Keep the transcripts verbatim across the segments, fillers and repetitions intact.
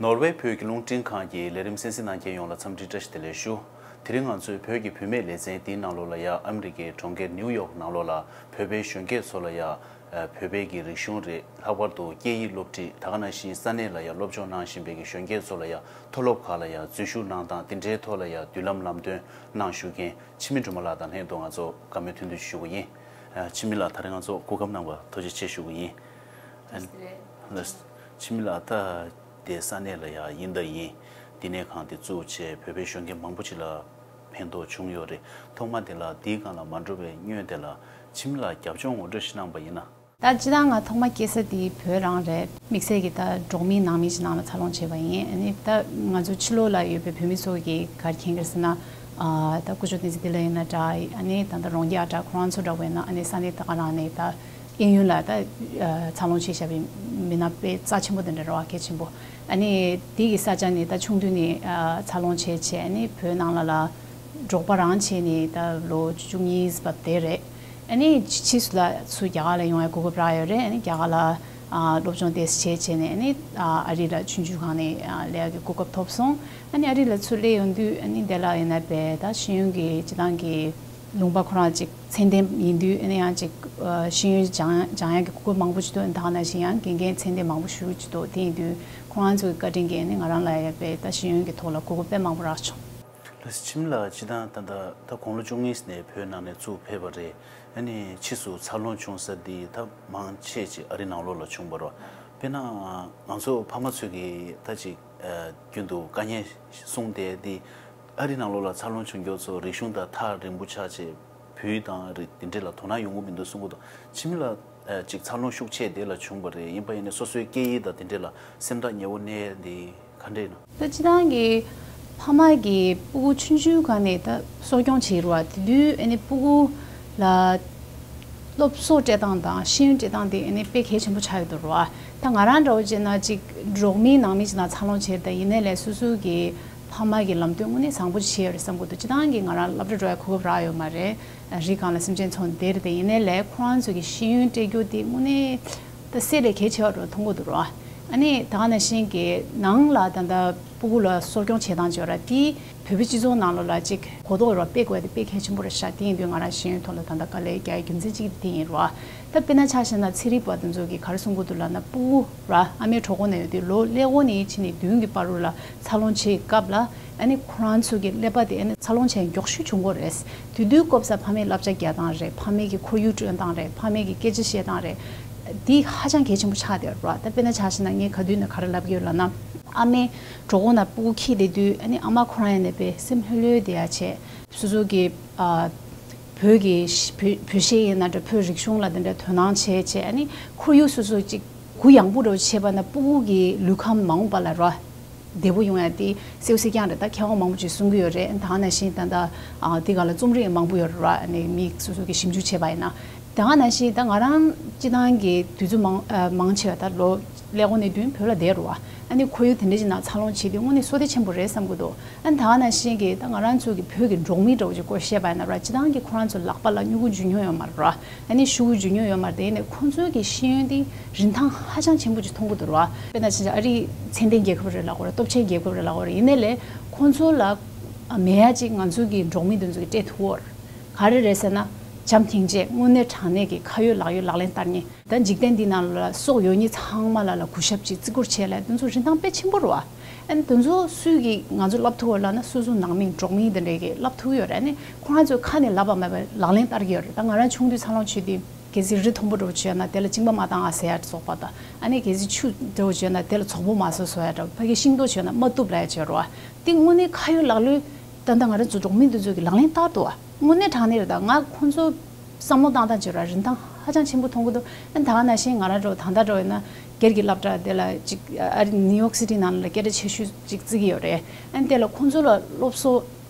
ནོར་ཝེ་བོད་ཀྱི་རླུང་འཕྲིན་ཁང་གི་ལས་རིམ་གསན་གཟིགས་གནང་མཁན་ཡོངས་ལ་འཚམས་འདྲི་བཀྲ་ཤིས་བདེ་ལེགས་ཞུ། དེ་རིང་ང་ཚོས་བོད་ཀྱི་བུད་མེད་ལེ་ཚན་འདིའི་ནང་ལོགས་ལ་ཡ་ཨ་མི་རི་ཀའི་གྲོང་ཁྱེར་ནིའུ་ཡོག་ནང་ལོགས་ལ་བོད་པའི་གཞོན་སྐྱེས་ཚོ་ལ་ཡ་བོད་པའི་གི་རིག་གཞུང་རེད། ལྷག་པར་དུ་སྐད་ཡིག་སློབ་ཁྲིད། ད་ག་ནང་བཞིན་ས་གནས་ལ་ཡ་སློབ་སྦྱོང་གནང་བཞིན་པའི་གི་གཞོན་སྐྱེས་ཚོ་ལ་ཡ་མཐོ་སློབ་ཁག་ལ་ཡ་འཛུལ་ཞུགས་གནང་སྟངས་དེ་འདྲའི་ཐོག་ལ་ཡ་མདུན་ལམ་ལམ་སྟོན་གནང་ཞུ་མཁན་འཆི་མེད་སྒྲོལ་མ་ལགས་དང་ལྷན་དུ་ང་ཚོ་བཀའ་མོལ་ཐུང་ཐུང་ཞུ་གི་ཡིན། འཆི་མེད་ལགས་ད་རེས་ང་ཚོ་སྐུ་ཁམས་གནང་བར་ཐུགས་རྗེ་ཆེ་ཞུ་གི་ཡིན། ལགས། འཆི་མེད་ལགས་ད། དེ་ས་གནས་ལ་ཡང་ཡིན་དང་ཡིན། བསྟི་གནས་ཁང་དེ་བཙུགས་བྱས་བོད་པའི་གཞོན་སྐྱེས་མང་པོ་ཅིག་ལ་ཕན་ཐོགས་བྱུང་ཡོད་རེད། ཐོག་མ་དེ་ལ་འདིའི་སྒང་ལ་མ་འགྲོ་བའི་སྔོན་དེ་ལ་འཆི་མེད་ལགས་རྒྱབ་ལྗོངས་ངོ་སྤྲོད་ཞིག་གནང་བ་ཡིན་ན། ད་སྤྱིར་བཏང་ང་ཐོག་མ་སྐྱེས་ས་དེ་བོད་རང་རེད། དམིགས་བསལ་གྱི་ད་འབྲོག་མི་ནང་མི་ཅིག་ནང་ལ་འཚར་ལོངས་བྱས་པ་ཡིན། ཨ་ནི་ད་ང་ཚོ་ཕྱི་ལོགས་ལ་ཡོད་པའི་བོད་མི་ཚོ་གིས་ག་རེ་མཁྱེན་གྱི་རེད་ཟེར་ན། ཨ་ད་སྐུ་ཞབས་བསྟན་འཛིན་བདེ་ལེགས་ཡིན་ན་འདྲ། ཨ་ནི་ད་ལྟ་རོང་རྒྱས་ཨ་གྲགས་ཁོ་རང་ཚོ་འདྲ་བོ་ཡིན་ན། ཨ་ནི་ས་གནས་ད་ག་རང་ནས་ད། གཡས་གཡོན་ལ་ད་འཚར་ལོངས་བྱས་བཞག་པའི་མི་སྣ་དཔེ་རྩ་ཆེན་པོ་དེ་འདྲ་རེད་བ། གལ་ཆེན་པོ། ཨ་ནི་དེ་གི་ས་ཆ་ནས་ད་ཆུང་དུས་ནས་འཚར་ལོངས་བྱས་བྱས། ཨ་ནི་བོད་ནང་ལ་ལ་འབྲོག་པ་རང་བྱས་ནས་ད་ལོ་བཅུ་གཉིས་བར་དེ་རེད། ཨ་ནི་ཕྱིས་སུ་ལ་ཚུར་རྒྱ་གར་ལ་ཡོང་བའི་གོ་སྐབས་རག་ཡོད་རེད། ཨ་ནི་རྒྱ་གར་ལ་སློབ་སྦྱོང་དེ་བྱས་བྱས་ནས། ཨ་ནི་ཨ་རི་ལ་ཆུང་ཆུང་སྒང་ནས་སླེབས་ཡག་གི་གོ་སྐབས་ཐོབ་སོང་། ཨ་ནི་ཨ་རི་ལ་ཚུར་སླེབས་ཡོང་དུས། ཨ་ནི་དེ་ལ་ཡིན་ན་དཔེ་ད་ཤེས་ཡོན་གྱི་སྤྱིར་བཏང་གི་ལུང་པ་ཁོ་རང་ཅིག་ཚད་ལྡན་ཡིན་དུས། ཨ་ནི་ཡང་ཅིག་ཤེས་ཡོན་སྦྱང་སྦྱང་ཡག་གི་གོ་སྐབས་མང་པོ་ཅིག་འདུག། ད་ག་ནང་བཞིན་ཡང་དགེ་རྒན་ཚད་ལྡན་མང་པོ་ཞིག་ཅིག་འདུག། དེ་ཡིན་དུས་ཁོ་རང་ཚོའི་བཀའ་དྲིན་གྱིས་ཨ་ནི་ང་རང་ལ་ཡང་དཔེ་ད་ཤེས་ཡོན་གྱི་ཐོག་ལ་གོ་སྐབས་དཔེ་མང་པོ་རག་བྱུང་། ལགས། འཆི་མེད་ལགས་སྤྱིར་བཏང་ད་ལྟ་ད་དགུང་ལོ་བཅུ་གཉིས་ནས་བོད་ནང་ནས་ཚུར་ཕེབས་པ་རེད། ཨ་ནི་ཕྱིས་སུ་འཚར་ལོངས་བྱུང་ས་འདི་ད་མང་ཆེ་ཅིག་ཨ་རི་ནང་ལོགས་ལ་བྱུང་བ་རེད། དཔེར་ན་ང་ཚོ་ཕ་མ་ཚོས་ཀྱིས་ད་ཅིག་རྒྱུན་དུ་དཀའ་ངལ་གསུངས་བསྡད་དེ། ཨ་རི་ནང་ལོགས་ལ་འཚར་ལོངས་བྱུང་མཁན་ཚོ་རིག་གཞུང་དང་ཐག་རིང་པོ་ཆགས་བྱས། བོད་དང་རིགས་དེ་འདྲ་ལ་དོ་སྣང་ཡོང་གི་མི་འདུག་གསུང་གི་འདུག། འཆི་མེད་ལགས་ཅིག་འཚར་ལོངས་ཤུགས་ཆེ་དེ་ལ་བྱུང་བ་རེད། ཡིན་པ་ཡིན་ནའི་སོ་སོའི་སྐད་ཡིག་དང་དེ་འདྲ་ལ་སེམས་ཐག་ཉེ་བོ་གནས་འདི་ག་འདྲ་ཡིན་ནམ། ད་སྤྱིར་བཏང་གི་ཕ་མ་གིས་སྤུ་གུ་ཆུང་ཆུང་སྒང་ནས་ད་གསོ་སྐྱོང་བྱེད་རུ་བ། དེ་དུས་ཨ་ནི་སྤུ་གུ་ལ་སློབ་གསོ་སྤྲད་སྟངས་དང་ཤེས་ཡོན་སྤྲད་སྟངས་དེ་ཨ་ནི་དཔེ་གལ་ཆེན་པོ་ཆགས་ཡོད་འདུག་རུ་བ། ད་ང་རང་འདྲ་བོ་བྱས་ན་ཅིག་འབྲོག་མིའི་ནང་མི་ཅིག་ནང་འཚར་ལོངས་བྱས། ད་ཡིན་ནའི་ལས་སོ་སོ་གི་ཕ་མ་གི་ལམ་སྟོན་དངོས་གནས་བཟང་པོ་ཅིག་བྱས་ཡོད་རེད་བསམ་གྱི་འདུག། སྤྱིར་བཏང་གི་ང་རང་སློབ་གྲྭ་འགྲོ་ཡ་གོ་སྐབས་རག་ཡོད་མ་རེད། རི་སྒང་ལ་སེམས་ཅན་ཚོ་འདིར་དེ་ཡིན་ནའི་ལས་ཁོ་རང་ཚོ་གི་ཤེས་ཡོན་སྤྲད་རྒྱུ་དེ་དངོས་གནས་ད་སེ་ལས་གལ་ཆེ་བ་འདྲ་མཐོང་གི་འདུག་རོ། ཨ་ནི་ད་ག་ནང་བཞིན་གྱི་ནང་ལ་ད་ལྟ་སྤུ་གུ་ལ་གསོ་སྐྱོང་བྱེད་སྟངས་བྱས་ར་དེ་བོད་པའི་སྤྱི་ཚོགས་ནང་ལོགས་ལ་ཅིག་གོ་རྟོགས་ར་སྤེལ་དགོས་ཡ་དེ་དཔེ་གལ་ཆེན་པོ་རེད་ཤག། དེ་ཡིན་དུས་ང་རང་ཤེས་ཡོན་ཐོག་ལ་ད་ལྟ་དཀའ་ལས་རྒྱག་ཡ་རྒྱུ་མཚན་གཅིག་དེ་ཡིན་རོ། ད་དཔེར་ན་ཆ་བཞག་ན་ཚན་རིག་པ་དེ་ཚོ་གིས་ག་རེ་གསུང་གི་འདུག་ལབ་ན། སྤུ་གུ་ར་ཨ་མའི་གྲོད་ཁོག་ན་ཡོད་དུས་ལོ་ཀླད་ཀོར་ནས་ཕྱིན་ནས་མདུན་གྱི་བར་དུ་ལ་འཚར་ལོངས་བྱེད་སྐབས་ལ། ཨ་ནི་ཁོ་རང་ཚོ་གི་ཀླད་པ་དེ་ཨ་ནི་འཚར་ལོངས་བྱས་མགྱོགས་ཤོས་བྱུང་གི་རེད། དེ་དུས་སྐབས་སུ་ཕ་མའི་བསླབ་བྱ་རྒྱག་སྟངས་རེད། ཕ་མའི་གི་ཁོར་ཡུག་སྐྲུན་སྟངས་རེད། ཕ་མའི་གི་སྐད་ཆ་བཤད་སྟངས་རེད། འདི་ཧ་ཅང་གལ་ཆེན་པོ་ཆགས་བསྡད་ཡོད་རེད་བ། ད་དཔེར་ན་ཆ་བཞག་ན་ངས་ག་དུས་ནས་ག་རེ་ལབ་ཀྱི་ཡོད་ལབ་ན། ཨ་མའི་གྲོད་ཁོག་ནང་སྤུ་གུ་འཁྱེར་བསྡད་དུས། ཨ་ནི་ཨ་མ་ཁོ་རང་ཡང་ནས་དཔེ་སེམས་ལྷོད་ལྷོད་བསྡད་ཡ་བྱས། སོ་སོ་གི་ཨ་བོད་ཀྱི་བོད་བོད་གཞས་ཡིན་ན་འདྲ། བོད་རིག་གཞུང་ལ་དེ་འདྲ་དོ་སྣང་བྱས་བྱས། ཨ་ནི་ཁོར་ཡུག་སོ་སོ་ཅིག་གུ་ཡངས་པོ་འདྲ་བོ་བྱས་པ་ན་སྤུ་གུ་གི་ལུས་ཁམས་མ་འོངས་པ་ལ་ར་བདེ་པོ་ཡོང་ཡ་དེ་གསལ་པོ་གསལ་རྐྱང་རེད། ད་མཁས་དབང་མང་པོ་ཅིག་གསུང་གི་ཡོད་རེད། ད་ག་ནང་བཞིན་ད་ལྟ་ཨ་དེ་ག་ལ་རྩོམ་རིག་མང་པོ་ཡོད་རེད་བ། ཨ་ནི་མི་སོ་སོ་གིས་ཞིབ་འཇུག་བྱས་པ་ཡིན་ན། ད་ག་ནང་བཞིན་ད་ང་རང་སྤྱིར་བཏང་གི་དུས་ཚོད་མང་ཨ་མང་ཆེ་བ་ད་ལོ་ཀླད་ཀོར་ནས་བདུན་བོད་ལ་བསྡད་རེད་བ། ཨ་ནི་ཁོར་ཡུག་དེ་འདྲ་ཅིག་ནང་འཚར་ལོངས་བྱེད་དུས་དངོས་གནས་བསོད་བདེ་ཆེན་པོ་རེད་བསམ་གྱི་འདུག། ཨ་ནི་ད་ག་ནང་བཞིན་གྱི་ད་ང་རང་ཚོ་གི་བོད་ཀྱི་འབྲོག་མི་འདྲ་བོ་ཅིག་སྐོར་བཤད་པ་ཡིན་ན་ར། སྤྱིར་བཏང་གི་ཁོ་རང་ཚོ་ལག་པ་ལ་སྨྱུ་གུ་འཇུ་མྱོང་ཡོད་མ་རེད་ར། ཨ་ནི་ཤུ་གུ་འཇུ་མྱོང་ཡོད་མ་རེད། དེ་ཡིན་ནའི་ཁོང་ཚོའི་གི་ཤེས་ཡོན་དེ་རིན་ཐང་ཧ་ཅང་ཆེན་པོ་ཅིག་མཐོང་གི་འདུག་ར། དཔེར་ན་ཕྱིན་ཆད་ཨ་རི་ཚད་ལྡན་རྒྱལ་ཁབ་རེད་ལབ་དགོས་རེད། སྟོབས་ཆེན་རྒྱལ་ཁབ་རེད་ལབ་དགོས་རེད། ཡིན་ནའི་ལས་ཁོང་ཚོ་ལ་མེད་ཡ་ཅིག་ང་ཚོ་གི་འབྲོག་མི་དེ་ཚོ་གི་སྤྲད་ཐུབ་ཡོད་རེད། ག་རེ་རེད་ཟེར་ན། བྱམས་སྙིང་རྗེ། དངོས་གནས་དྲང་གནས་ཀྱི་ཁ་ཡོད་ལག་ཡོད་ལག་ལེན་བསྟར་མཁན། ད་འཇིག་རྟེན་འདི་ནང་ལ་སྲོག་ཡོད་མེད་ཚང་མ་ལ་ལ་གུས་ཞབས་ཀྱིས་བརྩི་བཀུར་བྱས་ལ། དེ་ཚོ་རིན་ཐང་དཔེ་ཆེན་པོ་རེད་བ། ཨ་ནི་དེ་ཚོ་སུས་ཀྱིས་ང་ཚོ་བསླབ་ཐུབ་ཡོད་ལབ་ན། སོ་སོ་ནང་མི་འབྲོག་མི་དེ་འདྲས་ཀྱིས་བསླབ་ཐུབ་ཡོད་རེད། ཨ་ནི་ཁོ་རང་ཚོས་ཁ་ནས་ལབ་པ་མེད་པར་ལག་ལེན་བསྟར་གྱི་ཡོད་རེད། ད་ང་རང་ཆུང་དུས་འཚར་ལོངས་བྱེད་དུས། གལ་སྲིད་རི་མཐོན་པོ་འདྲ་བོ་བྱས་ན་དེ་ལ་གཅིན་པ་མ་བཏང་ཨ་ཟེར་ཡ་ཚོགས་པ་དང་། ཨ་ནི་གལ་སྲིད་ཆུ་འདྲ་བོ་བྱས་ན་དེ་ལ་ཚོགས་པོ་མ་ཟོ་ཟོ་ཡ་འདྲ་བོ། ཕ་གི་ཤིང་ཏོག་བྱས་ན་མ་གཏུབ་ལབ་ཡ་བྱས་རེད་བ། དེ་དངོས་གནས་ཁ་ཡོད་ལག་ལོས་ད་ལྟ་ང་རང་ཚོ་འབྲོག་མི་འདི་ཚོ་གིས་ལག་ལེན་བསྟར་འདུག་བ། དངོས་གནས་དྲང་གནས་རེད། ད་ང་ཁོང་ཚོ་བསམ་བློ་བཏང་སྟངས་བྱས་ར་རིན་ཐང་ཧ་ཅང་ཆེན་པོ་མཐོང་གི་འདུག། ཨ་ནི་ད་ག་ནང་བཞིན་ང་རང་འདྲ་བོ་ད་ལྟ་འདྲ་བོ་ཡིན་ན་སྒེར་གྱི་སློབ་གྲྭ་དེ་ལ་ཅིག་ཨ་རི་ནིའུ་ཡོག་སི་ཊི་ནང་ལ་སྐད་གྲགས་ཆེ་ཤོས་ཅིག་བརྩི་གི་ཡོད་རེད། ཨ་ནི་དེ་ལ་ཁོང་ཚོ་ལ་སློབ་གསོ་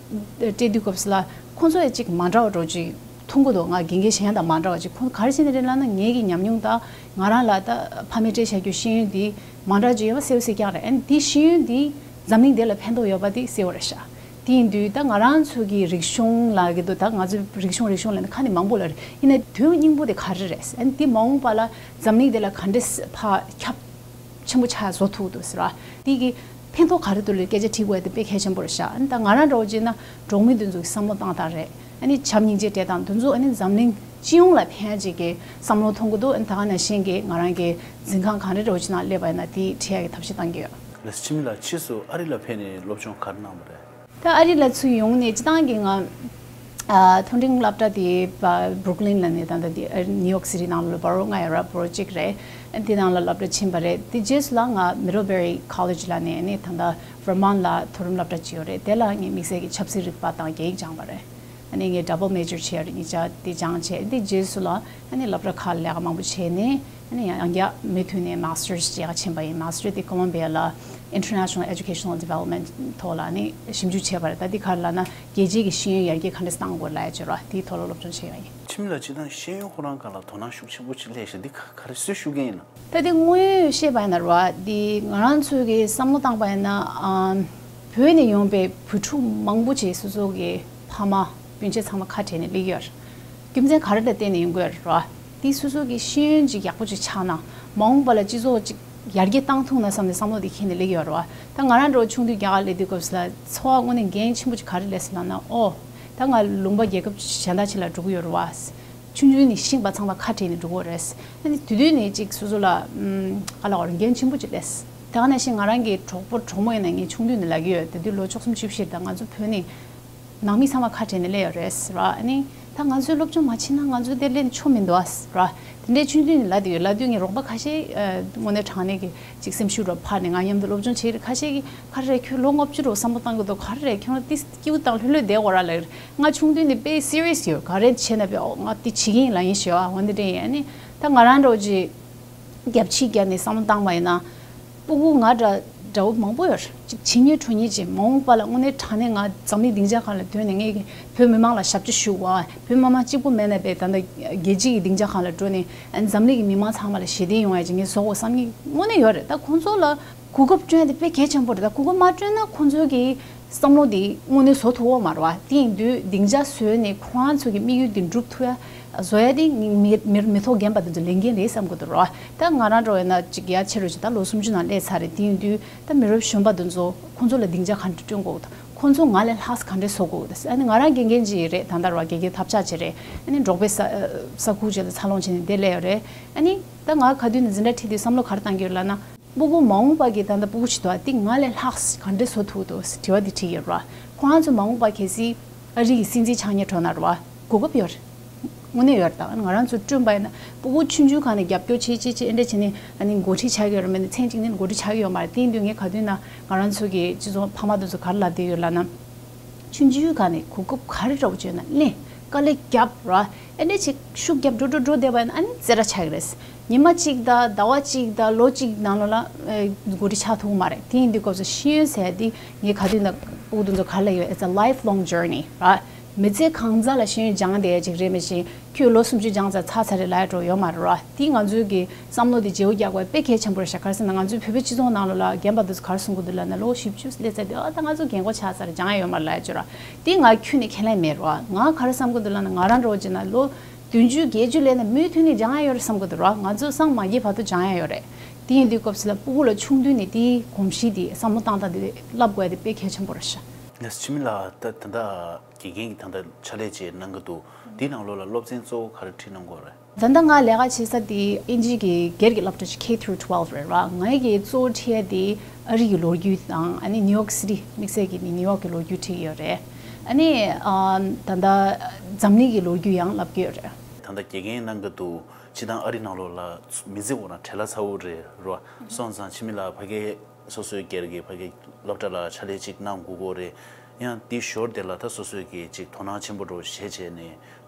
སྤྲད་དུས་སྐབས་སུ་ལ་ཁོང་ཚོ་ཡང་ཅིག་མ་འདྲ་བ་འདྲ་བོ་ཅིག་མཐོང་གི་འདུག། ང་དགེ་རྒན་གཞན་དང་མ་འདྲ་བ་ཅིག། ཁོང་ག་རེ་བྱས་ནས་རེད་ལབ་ན། ངེད་ཀྱི་ཉམས་མྱོང་དང་ང་རང་ལ་ད་ཕ་མས་སྤྲད་བཞག་རྒྱུ་ཤེས་ཡོན་འདི་མ་འདྲ་ཅིག་ཡོད་པ་གསལ་པོ་གསལ་རྐྱང་རེད། ཨ་ནི་འདི་ཤེས་ཡོན་འདི་འཛམ་གླིང་འདི་ལ་ཕན་ཐོགས་ཡོད་པ་འདི་གསལ་པོ་རེད་ཤག། དེ་ཡིན་དུས་ད་ང་རང་ཚོ་གི་རིག་གཞུང་ལབ་ཀྱི་འདུག། ད་ང་ཚོའི་རིག་གཞུང་རིག་གཞུང་ལབ་ནས་ཁ་ནས་མང་པོ་ལབ་རེད། ཡིན་ནའི་དོན་སྙིང་པོ་དེ་ག་རེ་རེད། ཨ་ནི་འདི་མ་འོངས་པ་ལ་འཛམ་གླིང་འདི་ལ་ག་འདྲས་ཕར་ཁྱབ་ཆེན་པོ་ཆགས་བཟོ་ཐུབ་འདུག་ཟེར་བ། དེ་གི་ ཕན་ཐོགས་ག་རེ་འདུག་ལ་སྐད་ཆ་དྲི་དགོས་དེ་དཔེ་གལ་ཆེན་པོ་རེད་ཤག་ཨ་ནི་ད་ང་རང་འདྲ་བོ་བྱས་ན་གྲོགས་མོ་དེ་ཚོ་གི་བསམ་བློ་བཏང་སྟངས་རེད། ཨ་ནི་བྱམས་སྙིང་རྗེ་སྤྲད་སྟངས་དེ་ཚོ་ཨ་ནི་འཛམ་གླིང་སྤྱི་ཡོངས་ལ་ཕན་ཡ་ཅིག་གི་བསམ་བློ་མཐོང་གི་འདུག་ཨ་ནི་ད་ག་ནང་བཞིན་གི་ང་རང་གི་འཛིན་ཁང་གང་རེ་འདྲ་བོ་ཅིག་ནང་སླེབས་པ་ཡིན་ན་དེ་ཁྲིད་ཡ་གི་ཐབས་ཤེས་བཏང་གི་ཡོད། ལགས་སོ། འཆི་མེད་ལགས་ཕྱིས་སུ་ཨ་རི་ལ་ཕེབས་ནས་སློབ་སྦྱོང་ག་རེ་གནང་བ་རེད། ད་ཨ་རི་ལ་ཚུར་ཡོང་ནས་སྤྱི་བཏང་གི་ང་ཨ་མཐོ་འབྲིང་སློབ་གྲྭ་དེ་Brooklyn་ལ་ནས་ད་ལྟ་དེ་New York City་ནང་ལ་Borough་ལྔ་ཡོད་ར། Borough་གཅིག་རེད། དེ་ནང་ལ་སློབ་གྲྭ་ཕྱིན་པ་རེད། དེ་རྗེས་སུ་ལ་ང་Middlebury College་ལ་ནས་ནི་ད་ལྟ་Vermont་ལ་མཐོ་རིམ་སློབ་གྲྭ་གཅིག་ཡོད་རེད། དེ་ལ་ངས་དམིགས་བསལ་གྱི་ཆབ་སྲིད་རིག་པ་དང་རྒྱ་ཡིག་སྦྱངས་པ་རེད། ཨ་ནི་ངས་double major་བྱས་རེད། གཉིས་ཆ་དེ་སྦྱངས་བྱས་དེ་རྗེས་སུ་ལ་ཨ་ནི་སློབ་གྲྭ་ཁག་ལ་ལས་ཀ་མང་པོ་བྱས་ནས་ཨ་ནི་ཡང་རྒྱ་མུ་མཐུད་ནས་Masters་བྱེད་ག་ཕྱིན་པ་ཡིན། Master་དེ་Columbia་ལ་International Educational Development་ཐོག་ལ་ཨ་ནི་ཞིབ་འཇུག་བྱས་པ་རེད། ད་དེ་ག་རེ་ལབ་ན་རྒྱལ་སྤྱིའི་གི་ཤེས་ཡོན་ཡར་རྒྱས་ག་འདྲས་བཏང་དགོས་ལབ་ཡ་ཅིག་རེད་བ། དེའི་ཐོག་ལ་སློབ་སྦྱོང་བྱས་ཡོད་ཡིན། འཆི་མེད་ལགས་སྤྱིར་བཏང་ཤེས་ཡོན་ཁོ་རང་སྒང་ལ་དོ་སྣང་ཤུགས་ཆེན་པོ་ཅིག་སླེབས་ཤག་འདི་ག་ག་རེ་སུས་ཤུགས་རྐྱེན་ཡིན་ན། ད་དེ་དངོས་ཡོད་བཤད་པ་ཡིན་ན་རེད་བ། འདི་ང་རང་ཚོའི་གི་བསམ་བློ་བཏང་པ་ཡིན་ན་ཨམ། བོད་ནས་ཡོང་པའི་བོད་ཕྲུག་མང་པོ་ཅིག་སོ་སོ་གི་ཕ་མ་སྤུན་མཆེད་ཚང་མ་ཁ་བྲལ་ནས་སླེབས་ཡོད་རེད། རྒྱུ་མཚན་ག་རེ་ལ་བརྟེན་ནས་ཡོང་གི་ཡོད་རེད་བ། འདི་སོ་སོ་གི་ཤེས་ཡོན་ཅིག་ཡག་པོ་ཅིག་ཆགས་ན་མ་འོངས་པ་ལ་སྤྱི་ཚོགས་ཅིག་ཡར་རྒྱས་བཏང་ཐུབ་ན་བསམ་ནས་བསམ་བློ་དེ་འཁྱེར་ནས་སླེབས་ཡོད་རེད་བ། ད་ང་རང་འདྲ་བོ་ཆུང་དུས་རྒྱ་གར་སླེབས་དུས་སྐབས་སུ་ལ་ཚོར་བ་དངོས་གནས་འགན་ཆེན་པོ་ཅིག་ག་རེ་སླེབས་སོང་ལབ་ན། ཨོ། ད་ང་ལུང་པ་རྒྱལ་ཁབ་གཞན་དག་ཅིག་ལ་འགྲོ་གི་ཡོད་རེད་བ། ཆུང་ཆུང་ནས་ཤིང་པ་ཚང་མ་ཁ་བྲལ་ནས་འགྲོ་གི་ཡོད་རེད། ཨ་ནི་དེ་དུས་ནས་ཅིག་སོ་སོ་ལ་ཨམ། ག་ལ་བར་འགན་ཆེན་པོ་ཅིག་སླེབས། དེ་ག་ནང་བཞིན་ང་རང་གི་གྲོགས་པོ་གྲོགས་མོ་ཡིན་ན་ངས་ཆུང་དུས་ནས་ལབ་ཀྱི་ཡོད། དེ་དུས་ལོ་བཅུ་གསུམ་བཅུ་བཞི་རེད། ད་ང་ཚོ་བོད་ནས་ནང་མི་ཚང་མ་ཁ་བྲལ་ནས་སླེབས་ཡོད་རེད་ཟེར་བ། ཨ་ནི་ད་ང་ཚོས་སློབ་སྦྱོང་མ་བྱས་ན་ང་ཚོ་འདིར་སླེབས་ནས་ཆོ་མི་འདུག་ཨ་ཟེར་བ། དེ་འདྲའི་ཆུང་དུས་ནས་ལབ་དུས་ཡོད། ལབ་དུས་ངའི་རོགས་པ་ཁ་ཤས་ཨ། དངོས་གནས་དྲང་གནས་ཀྱི་ཅིག་སེམས་ཤུགས་རུ་འཕར་ནས་ང་མཉམ་དུ་སློབ་སྦྱོང་བྱེད་རེད། ཁ་ཤས་ཀྱིས་ག་རེ་རེད་ཁྱོད་ལོ་ལྔ་བཅུ་རུ་བསམ་བློ་བཏང་གི་འདུག་ག་རེ་རེད་ཁྱོད་རང་ཏིས་སྐྱིད་པོ་དང་ལྷོད་ལྷོད་བསྡད་དགོས་ར་ལབ། ང་ཆུང་དུས་ནས་དཔེ་serious་ཡོད། ག་རེ་བྱས་ན་དཔེ་ཨོ་ང་འདི་བྱེད་ཀྱི་ཡིན་ལབ་ཡིན་ཞེས་ཨ། འོ་འདི་འདྲ་ཡིན། ཨ་ནི་ད་ང་རང་འདྲ་བོ་ཅིག་རྒྱབ་ཕྱི་བརྒྱབ་ནས་བསམ་བློ་བཏང་བ་ཡིན་ན། སྤུ་གུ་ང་འདྲ་འདྲ་བོ་མང་པོ་ཡོད་རེད། ཅིག་བྱེད་མཁན་འགྲོ་མཁན་ཅིག་མ་འོངས་པ་ལ་དངོས་གནས་དྲང་གནས་ང་འཛམ་གླིང་སྡིངས་ཆ་སྒང་ལ་ཐོན་ནས་ངས་ཀྱི་བོད་མི་མང་ལ་ཞབས་ཕྱི་ཞུ་བ། བོད་མི་མང་གཅིག་པུ་མེད་ན་པས་ད་ལྟ་རྒྱལ་སྤྱི་གི་སྡིངས་ཆ་སྒང་ལ་འགྲོ་ནས་འཛམ་གླིང་གི་མི་མང་ཚང་མ་ལ་ཞི་བདེ་ཡོང་ཡ་ཅིག་ངས་བཟོ་དགོས་བསམ་གྱི་དངོས་གནས་ཡོད་རེད། ད་ཁོང་ཚོ་ལ་གོ་སྐབས་བསྐྲུན་ཡ་དེ་དཔེ་གལ་ཆེན་པོ་རེད། ད་གོ་སྐབས་མ་བསྐྲུན་ན་ཁོང་ཚོའི་གི་བསམ་བློ་དེ་དངོས་གནས་བཟོ་ཐུབ་ཡོད་མ་རེད་བ། དེ་ཡིན་དུས་སྡིངས་ཆ་བཟོས་ནས་ཁོ་རང་ཚོ་གི་དམིགས་ཡུལ་དེ་འགྲུབ་ཐུབ་ཡ་བཟོ་ཡ་དེ་མི་མི་མི་ཐོག་རྒན་པ་དེ་ཚོ་ལས་འགན་རེད་བསམ་གི་འདུག་ར། ད་ང་རང་འདྲ་བོ་ཡིན་ན་ཅིག་ཡ་ཕྱི་རུ་ཅིག་ད་ལོ་སུམ་ཅུ་ནང་སླེབས་ཚར་རེད། དེ་ཡིན་དུས་ད་མི་རབས་གཞོན་པ་དེ་ཚོ་ཁོང་ཚོ་ལ་སྡིངས་ཆ་ག་འདྲ་བསྐྲུན་དགོས་འདུག་ཁོང་ཚོ་ང་ལས་ལྷག་ག་འདྲས་བཟོ་དགོས་འདུག་ཨ་ནི་ང་རང་དགེ་རྒན་ཅིག་རེད། ད་ལྟ་ར་དགེ་རྒན་ཐབས་ཆག་ཅིག་རེད། ཨ་ནི་འབྲོག་པའི་ས་ས་ཁུག་ཅིག་ལ་འཚར་ལོངས་བྱས་ནས་འདིར་སླེབས་ཡོད་རེད། ཨ་ནི་ད་ང་ག་དུས་ནས་འཛིན་གྲྭ་ཁྲིད་དུས་བསམ་བློ་ག་རེ་བཏང་གི་ཡོད་ལབ་ན། སྤུ་གུ་མ་འོངས་པ་གི་ད་ལྟ་སྤུ་གུ་ཞིག་འདུག་ཨ། དེ་ང་ལས་ལྷག་ག་འདྲས་བཟོ་ཐུབ་འདུག་དྲི་བ་འདི་དྲིས་ཡོད་ར། ཁོ་རང་ཚོ་མ་འོངས་པ་གལ་སྲིད་ཨ་རི་གི་སྲིད་འཛིན་ཆགས་ཉེ་འགྲོ་ན་ར་བ་གོ་སྐབས་ཡོད་རེད། དངོས་གནས་ཡོད་རེད། ད་ང་རང་ཚོ་བསྐྲུན་པ་ཡིན་ན་སྤུ་གུ་ཆུང་ཆུང་སྒང་ནས་རྒྱབ་སྐྱོར་བྱེད་བྱེད་བྱེད་ཨེ་འདྲ་བྱས་ནས་ཨ་ནི་འགོ་ཁྲིད་ཆགས་ཀྱི་ཡོད་རེད་མེད་ན་མཚན་གཅིག་ནས་འགོ་ཁྲིད་ཆགས་ཀྱི་ཡོད་མ་རེད། དེ་ཡིན་དུས་ངས་ག་དུས་ན་ང་རང་ཚོ་གི་སྤྱི་ཚོགས་ཕ་མ་དེ་ཚོ་ག་རེ་ལབ་བསྡད་ཡོད་ལབ་ན། ཆུང་ཆུང་སྒང་ནས་གོ་སྐབས་ག་རེ་འདྲ་བོ་བྱུང་ན་ལེན། དཀའ་ལས་རྒྱབ་ར། ཨེ་འདྲ་ཅིག་ཤུགས་རྒྱབ་འགྲོ་འགྲོ་འགྲོ་བསྡད་པ་ཡིན་ན་ཨ་ནི་རྩེ་གྲ་ཆགས་ཀྱི་རེད། ཉི་མ་གཅིག་དང་ཟླ་བ་གཅིག་དང་ལོ་གཅིག་ནང་ལོགས་ལ་ཨེ་འགོ་ཁྲིད་ཆགས་ཐུབ་ཀྱི་མ་རེད། དེ་ཡིན་དུས་སྐབས་སུ་ཤེས་ཡོན་ཟེར་ཡ་འདི་ངས་ག་དུས་ན་སྤུ་གུ་དེ་ཚོ་ག་རེ་ལབ་ཡོད། It's a lifelong journey ར། མི་ཚེ་གང་ཚ་ལ་ཤེས་ཡོན་སྦྱང་བསྡད་ཡ་ཅིག་རེད། མི་ཤེས། ཁྱོད་ལོ་སུམ་ཅུ་སྦྱངས་ཚར་ཚར་ཚར་རེད་ལབ་ཡ་འདྲ་བོ་ཡོད་མ་རེད་ར། དེ་ང་ཚོའི་གི་བསམ་བློ་དེ་བརྗེ་བོ་རྒྱག་དགོས་དཔེ་གལ་ཆེན་པོ་རེད་ཤག་ག་རེ་ཟེར་ན་ང་ཚོའི་བོད་པའི་སྤྱི་ཚོགས་ནང་ལོགས་ལ་རྒན་པ་དེ་ཚོ་ག་རེ་གསུང་གི་འདུག་ལབ་ན་ལོ་བཞི་བཅུ་སླེབས་ཚར་དུས་ཨ་ད་ང་ཚོ་རྒན་གོག་ཆགས་ཚར་རེད། སྦྱང་ཡ་ཡོད་མ་རེད་ལབ་ཡ་ཅིག་ར། དེ་ང་ཁྱོན་ནས་ཁས་ལེན་མེད་ར། ང་ག་རེ་བསམ་གི་འདུག་ལབ་ན་ང་རང་འདྲ་བོ་བྱས་ན་ལོ་བདུན་ཅུ་བརྒྱད་ཅུ་སླེབས་ན་མུ་མཐུད་ནས་སྦྱང་ཡ་ཡོད་རེད་བསམ་གི་འདུག་ར། ང་ཚོ་སང་མ་རྒྱས་བར་དུ་སྦྱང་ཡ་ཡོད་རེད། དེ་ཡིན་དུས་སྐབས་སུ་ལ་སྤུ་གུ་ལ་ཆུང་དུས་ནས་དེའི་གོམས་གཤིས་དེ་བསམ་བློ་བཏང་སྟངས་དེ་བསླབ་དགོས་ཡ་དེ་དཔེ་གལ་ཆེན་པོ་རེད་ཤག་ལགས་སོ། འཆི་མེད་ལགས། ད་ད་ལྟ་དགེ་རྒན་གྱི་ད་ལྟ་ཕྱག་ལས་ཅིག་གནང་གི་འདུག་དེའི་ནང་ལོགས་ལ་སློབ་ཚན་གཙོ་བོ་ག་རེ་ཁྲིད་གནང་གི་ཡོད་རེད། ད་ལྟ་ང་ལས་ཀ་བྱེད་ས་དེ་དབྱིན་ཇི་གི་སྒེར་གྱི་སློབ་གྲྭ་ཆེ་K through twelve་རེད་ར། ངའི་གི་གཙོ་བོ་ཁྲིད་ཡ་དེ་ཨ་རི་གི་ལོ་རྒྱུས་དང་ཨ་ནི་ནིའུ་ཡོག་སི་ཊི་དམིགས་བསལ་གྱི་ནི་ནིའུ་ཡོག་གི་ལོ་རྒྱུས་ཁྲིད་ཀྱི་ཡོད་རེད། ཨ་ནི་ཨ་ད་ལྟ་འཛམ་གླིང་གི་ལོ་རྒྱུས་ཡང་བསླབ་ཀྱི་ཡོད་རེད། ད་ལྟ་དགེ་རྒན་གནང་གི་འདུག་སྤྱིར་བཏང་ཨ་རི་ནང་ལོགས་ལ་མི་ཚེ་འོ་ན་བྲེལ་བ་ཚ་བོ་རེད་ར། སོང་ཙང་འཆི་མེད་ལགས་ཕ་གི་སོ་སོའི་སྒེར་གྱི་ཕ་གི་སློབ་གྲྭ་ལ་ཕྱག་ལས་ཅིག་གནང་དགོས་ཀྱི་རེད། ཡང་དེའི་ཞོར་དེ་ལ་ད་སོ་སོའི་གི་ཅིག་དོ་སྣང་ཆེན་པོ་འདྲ་བོ་བྱས་བྱས་ནས་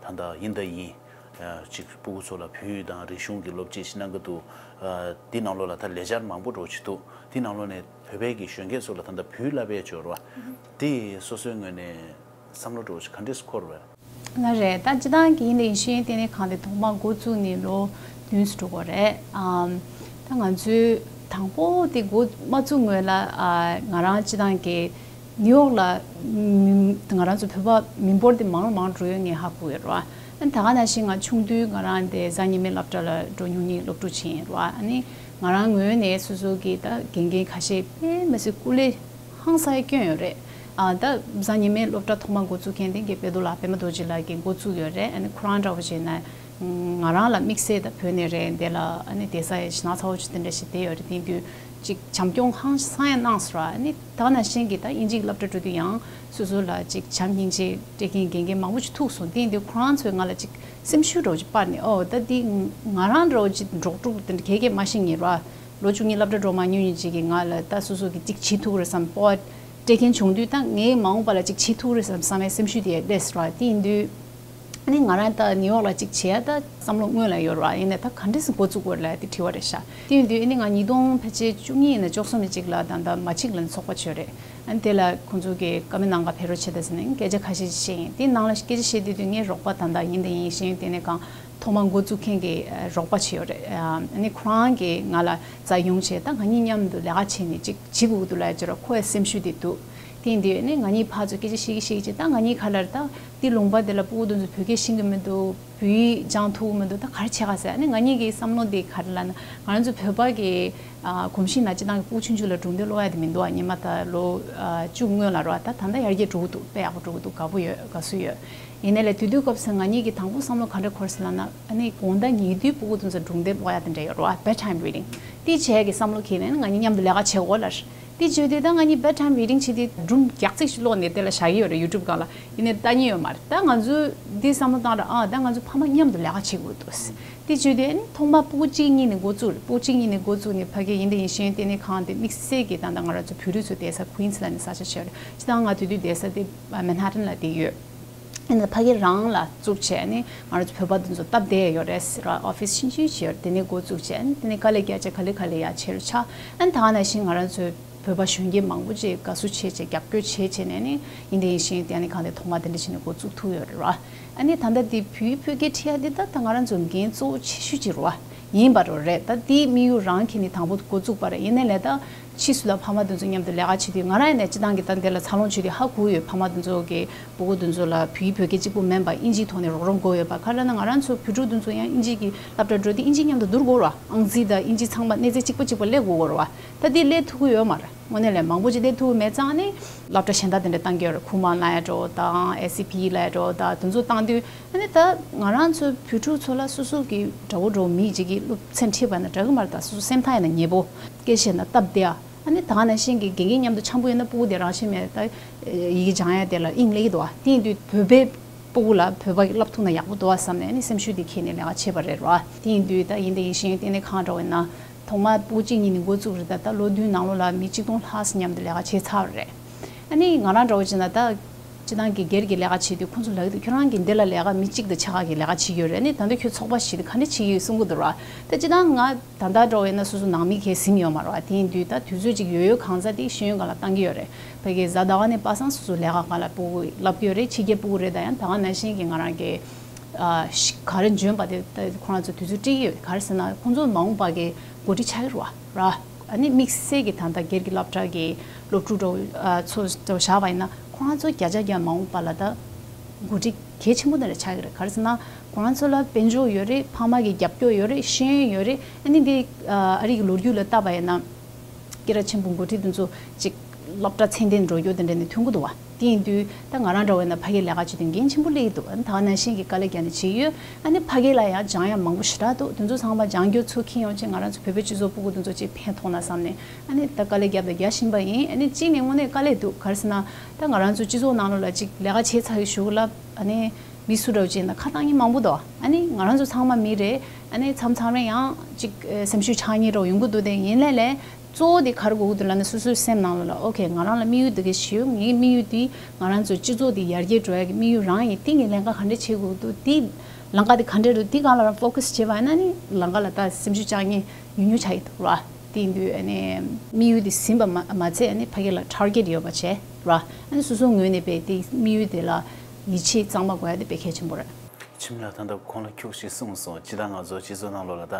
ད་ལྟ་ཡིན་ད་ཡིན། ཅིག་སྤུ་གུ་ཚོ་ལ་བོད་ཡིག་དང་རིག་གཞུང་གི་སློབ་ཁྲིད་ཅིག་གནང་གི་འདུག་དེའི་ནང་ལོགས་ལ་ད་ལས་འཆར་མང་པོ་འདྲ་བོ་ཅིག་འདུག་དེའི་ནང་ལོགས་ནས་བོད་པའི་གི་གཞོན་སྐྱེས་ཚོ་ལ་ད་ལྟ་བོད་ཡིག་བསླབ་ཡས་ཅིག་ཡོད་རེད་བ། དེ་སོ་སོའི་ངོས་ནས་བསམ་བློ་འདྲ་བོ་ཅིག་ག་འདྲས་སུ་འཁོར་བས། ལགས་རེད། ད་སྤྱིར་བཏང་གི་ཡིན་ནའི་ཤེས་ཡོན་ལྟེ་གནས་ཁང་དེ་ཐོག་མར་འགོ་བཙུགས་ནས་ལོ་བདུན་ཙམ་འགྲོ་གི་རེད། ཨམ། ད་ང་ཚོའི་དང་པོ་དེ་འགོ་མ་བཙུགས་སྔོན་ལ་ཨ་ང་རང་སྤྱིར་བཏང་གི་ནིའུ་ཡོག་ལ་མི་ང་རང་ཚོ་བོད་པ་མི་འབོར་དེ་མང་རུ་མང་རུ་འགྲོ་ཡོད་ངས་ཧ་གོ་ཡོད་རེད་བ། ཨ་ནི་ད་ག་ནང་བཞིན་ང་ཆུང་དུས་ང་རང་དེ་གཟའ་ཉི་མའི་སློབ་གྲྭ་ལ་འགྲོ་མྱོང་མཁན་སློབ་ཕྲུག་ཅིག་ཡིན་རེད་བ། ཨ་ནི་ ང་རང་ངོས་ནས་སོ་སོ་གི་ད་དགེ་རྒན་ཁ་ཤས་དཔེ་མི་སྲིད་སྐུ་ལས་ཧང་སང་ཡ་སྐྱོན་ཡོད་རེད། ཨ་ད་གཟའ་ཉི་མའི་སློབ་གྲྭ་ཐོག་མ་འགོ་བཙུགས་མཁན་དེ་གི་དཔལ་རྡོར་ལགས་པད་མ་རྡོ་རྗེ་ལགས་ཀྱིས་འགོ་བཙུགས་ཡོད་རེད། ཨ་ནི་ཁོ་རང་འདྲ་བོ་བྱས་ན་ང་རང་ལ་དམིགས་བསལ་ད་བོད་ནས་རེད། འདི་ལ་ཨ་ནི་བསྡད་ས་ཡ་ཞེ་དྲག་ཚ་བོ་ཅིག་དེ་འདྲ་ཞིག་བསྡད་ཡོད་རེད། དེ་དུས་ཅིག་བྱམས་སྐྱོང་ཧང་སང་ཡ་གནང་སོང་ར། ཨ་ནི་ད་ནང་བཞིན་གྱི་ད་དབྱིན་ཇིའི་སློབ་གྲྭ་འགྲོ་དུས་ཡང་སོ་སོ་ལ་ཅིག་བྱམས་སྙིང་རྗེ་སྤྲད་མཁན་དགེ་རྒན་མང་པོ་ཅིག་ཐུག་སོང་། དེ་དུས་ཁོ་རང་ཚོས་ང་ལ་ཅིག་སེམས་ཤུགས་འདྲ་བོ་ཅིག་སྤར་ནས། ཨོ་ད་འདི་ང་རང་འདྲ་བོ་ཅིག་འབྲོག་ཕྲུག་དེ་འདྲ་གས་གས་མ་ཤེས་ངེས་ར། ལོ་བཅུ་གཉིས་སློབ་གྲྭ་འགྲོ་མ་མྱོང་མཁན་ཅིག་གིས་ང་ལ་ད་སོ་སོ་གིས་ཅིག་བྱེད་ཐུབ་རེད་བསམ་སྤོབས་པ་སྤྲད་མཁན་བྱུང་དུས། ད་ངས་མ་འོངས་པ་ལ་ཅིག་བྱེད་ཐུབ་རེད་བསམ་བསམ་པའི་སེམས་ཤུགས་དེ་སླེབས་སོང་ར། དེ་ཡིན་དུས་ཨ་ནི་ང་རང་ད་ནིའུ་ཡོག་ལ་ཅིག་བྱེད་ཡ་ད་བསམ་བློ་སྔོན་ལ་ཡོད་ར། ཡིན་ནའི་ད་ག་འདྲས་སེ་འགོ་བཙུགས་དགོས་རེད་ལབ་ཡ་དེ་དྲི་བ་རེད་ཤག་དེ་ཡིན་དུས་ཨ་ནི་ང་ཉིས་སྟོང་ཕལ་ཆེར་བཅུ་གཉིས་ཡིན་ན་བཅུ་གསུམ་ནས་ཅིག་ལ་ད་ད་མ་གཅིག་ལ་ཚོགས་པ་བྱས་རེད། ཨ་ནི་དེ་ལ་ཁོང་ཚོ་གིས་བཀའ་མོལ་གནང་ག་ཕེབས་རོགས་བྱེད་ད་ཟེར་ནས་སྐད་ཆ་ཁ་ཤས་ཤིག་བཤད་ཡིན། དེ་ནང་ལ་སྐད་ཆ་བཤད་དུས་དུས་ངའི་རོགས་པ་ད་ད་ཡིན་ད་ཡིན་ཤེས་ཡོན་ལྟེ་གནས་ཁང་ཐོག་མ་འགོ་བཙུགས་མཁན་གྱི་ཨ་རོགས་པ་བྱས་ཡོད་རེད། ཨ་ནི་ཁོ་རང་གིས་ང་ལ་རྩ་ཡོང་བྱས་ད་ང་གཉིས་མཉམ་དུ་ལས་ཀ་བྱས་ནས་ཅིག་བྱེད་དགོས་ཀྱི་འདུག་ལབ་ཡ་ཅིག་ར། ཁོ་ཡ་སེམས་ཤུགས་དེ་འདུག་དེ་ཡིན་དུས་ཨ་ནི་ང་གཉིས་ཕར་ཚུར་སྐད་ཆ་བཤད་ཀྱི་བཤད་ཀྱི་ད་ང་གཉིས་ཁ་ལར་ད་འདི་ལུང་པ་འདི་ལ་སྤུ་གུ་དེ་ཚོ་བོད་སྐད་ཤེས་ཀྱི་མི་འདུག་བོད་ཡིག་སྦྱང་ཐུབ་ཀྱི་མི་འདུག་ད་ག་རེ་བྱེད་ག་ཟེར། ཨ་ནི་ང་གཉིས་ཀྱི་བསམ་བློ་འདི་ག་རེ་ལབ་ན། ང་རང་ཚོ་བོད་པ་གི་ཨ་གོམས་གཤིས་ནང་སྤྱིར་བཏང་གི་སྤུ་གུ་ཆུང་ཆུང་ལ་སྒྲུང་དེབ་ཀློག་ཡ་དེ་མི་འདུག་ཨ་སྔོན་མ་ད་ལོ་ཨ་བཅུ་སྔོན་ལ་རོ། ད་ད་ལྟ་ཡར་རྒྱས་འགྲོ་གི་འདུག་དཔེ་ཡག་པོ་འགྲོ་གི་འདུག་དགའ་པོ་ཡོད། དགའ་བསུ་ཡོད། ཡིན་ནའི་ལས་དེ་དུས་སྐབས་སུ་ང་གཉིས་ཀྱི་དང་པོ་བསམ་བློ་ག་འདྲ་འཁོར་ཟེར་ལབ་ན། ཨ་ནི་དགོང་དག་ཉལ་དུས་སྤུ་གུ་དེ་ཚོ་སྒྲུང་དེབ་ཀློག་ཡ་དེ་འདྲ་ཡོད་རེད་བ། Bedtime reading དེ་བྱས་ཀྱི་བསམ་བློ་འཁྱེར་ནས་ང་གཉིས་མཉམ་དུ་ལས་ཀ་བྱེད་དགོས་ལབ། དེ་བྱས་དུས་ད་ང་གཉིས་Bedtime reading བྱེད་དུས་སྒྲུང་རྒྱག་ཚིག་ཞིག་ཀློག་ནས་དེ་ལ་བཞག་གི་ཡོད་རེད། YouTube སྒང་ལ། ཡིན་ནའི་ལྟ་མཁན་ཡོད་མ་རེད། ད་ང་ཚོས་འདི་བསམ་བློ་བཏང་ར། ཨ་ད་ང་ཚོ་ཕ་མ་མཉམ་དུ་ལས་ཀ་བྱེད་དགོས་འདུག་དེ་བྱས་དུས་ཨ་ནི་ཐོག་མ་སྤུ་གུ་གཅིག་གཉིས་ནས་འགོ་བཙུགས་རེད། སྤུ་གུ་གཅིག་གཉིས་ནས་འགོ་བཙུགས་ནས་ཕ་གི་ཡིན་ད་ཡིན་ཤེས་ཡོན་ལྟེ་གནས་ཁང་དེ་དམིགས་བསལ་གྱི་ད་ལྟ་ང་རང་ཚོ་བོད་རིགས་ཚོ་བསྡད་ས་Queensland ནས་ས་ཆ་ཆེ་བ་རེད། སྤྱིར་བཏང་ང་དེ་དུས་བསྡད་ས་དེ་Manhattan ལ་བསྡད་ཡོད། ཨ་ནི་ཕ་གི་རང་ལ་བཙུགས་བྱས་ནི་ང་རང་ཚོ་བོད་པ་དེ་ཚོ་སྟབས་བདེ་ཡོད་རེད་ཟེར་བ། ཨོ་ཕིས་ཆུང་ཆུང་ཞིག་ཡོད་རེད། དེ་ནས་འགོ་བཙུགས་བྱས་ནི་དེ་ནས་དཀའ་ལས་བརྒྱབ་བྱས་ག་ལེ་ག་ལེ་ཡར་ཆེ་རུ་ཆགས། ཨ་ནི་ད་ག་ནང་བཞིན་ང་རང་ཚོའི་བོད་པ་གཞོན་སྐྱེས་མང་པོ་ཅིག་དགའ་བསུ་བྱས་བྱས་རྒྱབ་སྐྱོར་བྱས་བྱས་ནས་ནི་ཡིན་ད་ཡིན་ཤེས་ཡོན་ལྟེ་གནས་ཁང་དེ་ཐོག་མ་དེ་འདྲ་བྱས་ནས་འགོ་བཙུགས་ཐུབ་ཡོད་རེད་བ། ཨ་ནི་ད་ལྟ་དེ་བོད་ཡིག་བོད་སྐད་ཁྲིད་ཡ་དེ་ད་ད་ང་རང་ཚོ་འགན་གཙོ་བོ་ཆེ་ཤོས་ཅིག་རེད་བ། ཡིན་པ་རོ་རེད། ད་དེའི་དམིགས་ཡུལ་རང་འཁྱེར་ནས་དང་པོ་འགོ་བཙུགས་པ་རེད། ཡིན་ནའི་ལས་ད་ཕྱིས་སུ་ལ་ཕ་མ་དེ་ཚོ་མཉམ་དུ་ལས་ཀ་བྱེད་དུས་ང་རང་ཡིན་ནའི་སྤྱིར་བཏང་གི་ད་འདི་ལ་འཚར་ལོངས་བྱེད་དུས་ཧ་གོ་ཡོད། ཕ་མ་དེ་ཚོ་གི་སྤུ་གུ་དེ་ཚོ་ལ་བོད་ཡིག་བོད་སྐད་གཅིག་པུ་མིན་པ་དབྱིན་ཇིའི་ཐོག་ནས་རོགས་རམ་དགོས་ཡོད་པ། ག་རེ་ལབ་ན་ང་རང་ཚོ་བོད་ཕྲུག་དེ་ཚོ་ཡང་དབྱིན་ཇི་གི་སློབ་གྲྭ་འགྲོ་དུས་དབྱིན་ཇི་མཉམ་དུ་བསྡུར་དགོས་ར། ཨང་རྩིས་དང་དབྱིན་ཇི་ཚང་མ་གནས་ཚད་གཅིག་པ་གཅིག་པ་སླེབས་དགོས་དགོས་ར་བ། ད་དེ་སླེབས་ཐུབ་ཀྱི་ཡོད་མ་རེད། དངོས་གནས་ལས་མང་པོ་ཅིག་སླེབས་ཐུབ་མེད་ཙང་ནི་སློབ་གྲྭ་གཞན་དག་དེ་འདྲ་བཏང་གི་ཡོད་རེད། ཁུག་མ་ལབ་ཡ་འདྲ་བོ་དང་ཨེ་སི་ཨི་པི་ལབ་ཡ་འདྲ་བོ་དང་དེ་ཚོ་བཏང་དུས་ཨ་ནི་ད་ང་རང་ཚོ་བོད་ཕྲུག་ཚོ་ལ་སོ་སོ་གི་དགྲ་བོ་འདྲ་བོ་མི་གཅིག་གིས་སློབ་ཚན་ཁྲིད་པ་ན་འདྲ་གི་མ་རེད། ད་སོ་སོ་སེམས་ཐག་ཡིན་ན་ཉེ་པོ་སྐད་བཤད་ན་སྟབས་བདེ་ཨ། ཨ་ནི་ད་ག་ནང་བཞིན་གྱི་དགེ་རྒན་མཉམ་དུ་འཆམ་པོ་ཡོད་ན་སྤུ་གུ་དེ་རང་བཞིན་མེད་ད་ཡི་གེ་སྦྱང་ཡ་དེ་ལ་དབྱིངས་སླེབས་ཀྱི་འདུག་བ། དེ་ཡིན་དུས་བོད་པའི་སྤུ་གུ་ལ་བོད་པ་གི་བསླབ་ཐུབ་ན་ཡག་པོ་འདུག་བ་བསམ་ནས་ཨ་ནི་སེམས་ཤུགས་དེ་འཁྱེར་ནས་ལས་ཀ་བྱས་པ་རེད་ར། དེ་ཡིན་དུས་ད་ཡིན་ད་ཡིན་ཤེས་ཡོན་ལྟེ་གནས་ཁང་འདྲ་བོ་ཡིན་ན་ཐོག་མར་སྤུ་གུ་གཅིག་གཉིས་ནས་འགོ་བཙུགས་རེད། ད་ད་ལོ་བདུན་ནང་ལོགས་ལ་མི་གཅིག་སྟོང་ལྷག་ཙམ་མཉམ་དུ་ལས་ཀ་བྱས་ཚར་བ་རེད། ཨ་ནི་ང་རང་འདྲ་བོ་བྱས་ན་ད་སྤྱིར་བཏང་གི་སྒེར་གྱི་ལས་ཀ་བྱེད་དུས་ཁོང་ཚོ་ལབ་ཀྱི་འདུག་ཁྱོད་རང་གི་འདི་ལ་ལས་ཀ་མི་གཅིག་དང་ཕྱེད་ཀ་གི་ལས་ཀ་བྱེད་ཀྱི་ཡོད་རེད། ཨ་ནི་ད་ལྟ་ཁྱོད་ཚོགས་པ་བཞི་དེ་ག་འདྲ་བྱེད་ཀྱི་ཡོད་གསུང་གི་འདུག་ར། ད་སྤྱིར་བཏང་ང་ད་ལྟ་འདྲ་བོ་ཡིན་ན་སོ་སོ་ནང་མི་གས་ཟིན་ཡོད་མ་རེད་བ། དེ་ཡིན་དུས་ད་དུས་ཚོད་ཅིག་ཡོད་ཡོད་གང་ཟག་དེ་ཤེས་ཡོན་སྒང་ལ་བཏང་གི་ཡོད་རེད། ཕ་གི་གཟའ་ཟླ་བ་ནས་པ་སངས་སོ་སོ་ལས་ཀ་སྒང་ལ་སྤུ་གུ་བསླབ་ཀྱི་ཡོད་རེད། ཕྱི་རྒྱལ་སྤུ་གུ་རེད། ད་ཡང་ད་ག་ནང་བཞིན་གྱི་ང་རང་གི་ཨ་ཤི་ག་རེ་འཇོན་པ་དེ་ད་ཁོ་རང་ཚོ་དུས་ཚོད་སྤྲད་ཀྱི་ཡོད། ག་རེ་ཟེར་ན་ཁོང་ཚོ་མ་འོངས་པ་གི་འགོ་ཁྲིད་ཆགས་ཀྱི་རེད་བ་ར། ཨ་ནི་དམིགས་བསལ་གྱི་ད་ལྟ་སྒེར་གྱི་སློབ་གྲྭ་གི་སློབ་ཕྲུག་འདྲ་བོ་ཨ་ཚོ་འདྲ་བོ་བཞག་པ་ཡིན་ན་ཁོ་རང་ཚོ་བརྒྱ་ཆ་བརྒྱ་མ་འོངས་པ་ལ་ད་འགོ་ཁྲིད་གལ་ཆེན་པོ་དེ་འདྲ་ཆགས་ཀྱི་རེད། ག་རེ་ཟེར་ན་ཁོ་རང་ཚོ་ལ་དཔལ་འབྱོར་ཡོད་རེད། ཕ་མ་གི་རྒྱབ་སྐྱོར་ཡོད་རེད། ཤེས་ཡོན་ཡོད་རེད། ཨ་ནི་འདི་ཨ་རི་གི་ལོ་རྒྱུས་ལ་བལྟས་པ་ཡིན་ན་སྐད་གྲགས་ཆེན་པོ་འགོ་ཁྲིད་དེ་ཚོ་ཅིག་སློབ་གྲྭ་ཚད་ལྡན་འགྲོ་རྒྱུ་དེ་འདྲ་ནས་ཐོན་གྱི་འདུག་བ། དེ་ཡིན་དུས་ད་ང་རང་འདྲ་བོ་ཡིན་ན་ཕ་གིར་ལས་ཀ་བྱེད་དུས་འགན་ཆེན་པོ་སླེབས་ཀྱི་འདུག་ཨ་ནི་ད་ག་ནང་བཞིན་གྱི་དཀའ་ལས་བརྒྱབ་ནས་བྱེད་ཀྱི་ཡོད། ཨ་ནི་ཕ་གི་ལ་ཡང་སྦྱང་ཡ་མང་པོ་ཞེ་དྲག་འདུག་དེ་ཚོ་ཚང་མ་སྦྱང་རྒྱུ་ཚུར་འཁྱེར་ཡོང་ཆེད་ང་རང་ཚོ་བོད་པའི་སྤྱི་ཚོགས་སྤུ་གུ་དེ་ཚོ་ཅིག་ཕན་ཐོགས་ན་བསམ་ནས་ཨ་ནི་ད་དཀའ་ལས་བརྒྱབ་དང་རྒྱག་བཞིན་པ་ཡིན། ཨ་ནི་གཅིག་ནས་དངོས་གནས་དཀའ་ལས་འདུག་ག་རེ་ཟེར་ན་ད་ང་རང་ཚོ་སྤྱི་ཚོགས་ནང་ལོགས་ལ་ཅིག་ལས་ཀ་བྱས་ཚར་གི་གཞུག་ལ་ཨ་ནི་མི་སུ་འདྲ་བོ་ཅིག་ཡིན་ན་ཁ་བཏང་མཁན་མང་པོ་འདུག་ཨ་ནི་ང་རང་ཚོ་ཚང་མ་མི་རེད། ཨ་ནི་མཚམས་མཚམས་རེ་ཡང་ཅིག་སེམས་ཤུགས་ཆག་མཁན་འདྲ་བོ་ཡོང་གི་འདུག་དེ་ཡིན་ནའི་ལས་གཙོ་བོ་དེ་ག་རེ་དགོས་ཀྱི་འདུག་ལབ་ན་སོ་སོའི་སེམས་ནང་ལོགས་ལ་ཨོ་ཁེ་ང་རང་ལ་དམིགས་ཡུལ་འདི་ག་ཞིག་ཡོད། ངའི་དམིགས་ཡུལ་འདི་ང་རང་ཚོའི་སྤྱི་ཚོགས་འདི་ཡར་རྒྱས་འགྲོ་ཡ་གི་དམིགས་ཡུལ་རང་ཡིན། དེ་ངས་ལས་ཀ་ག་འདྲ་བྱེད་དགོས་ཀྱི་འདུག་དེ་ལམ་ཁ་དེ་ག་འདྲ་རེད། དེ་སྒང་ལ་རང་ཕོ་ཁ་སི་བྱེད་པ་ཡིན་ན་ནི་ལམ་ཁ་ལ་ད་སེམས་ཤུགས་བཅག་མཁན་ཉུང་ཉུང་ཆགས་ཀྱི་འདུག་ར། དེ་ཡིན་དུས་ཨ་ནི་དམིགས་ཡུལ་དེ་ཟིན་པ་མ་མ་ཚད་ཨ་ནི་ཕ་གི་ལ་ཊར་གེ་ཊི་ཡོད་པ་བྱས་ར། ཨ་ནི་སོ་སོའི་ངོས་ནས་དཔེ་དེ་དམིགས་ཡུལ་དེ་ལ་ཡིད་ཆེས་གཙང་མ་དགོས་ཡ་དེ་དཔེ་གལ་ཆེན་པོ་རེད། འཆི་མེད་ལགས་ད་ལྟ་གོང་ལ་ཁྱུག་ཞིག་གསུངས་སོང་། སྤྱིར་བཏང་ང་ཚོ་སྤྱི་ཚོགས་ནང་ལོགས་ལ་ད་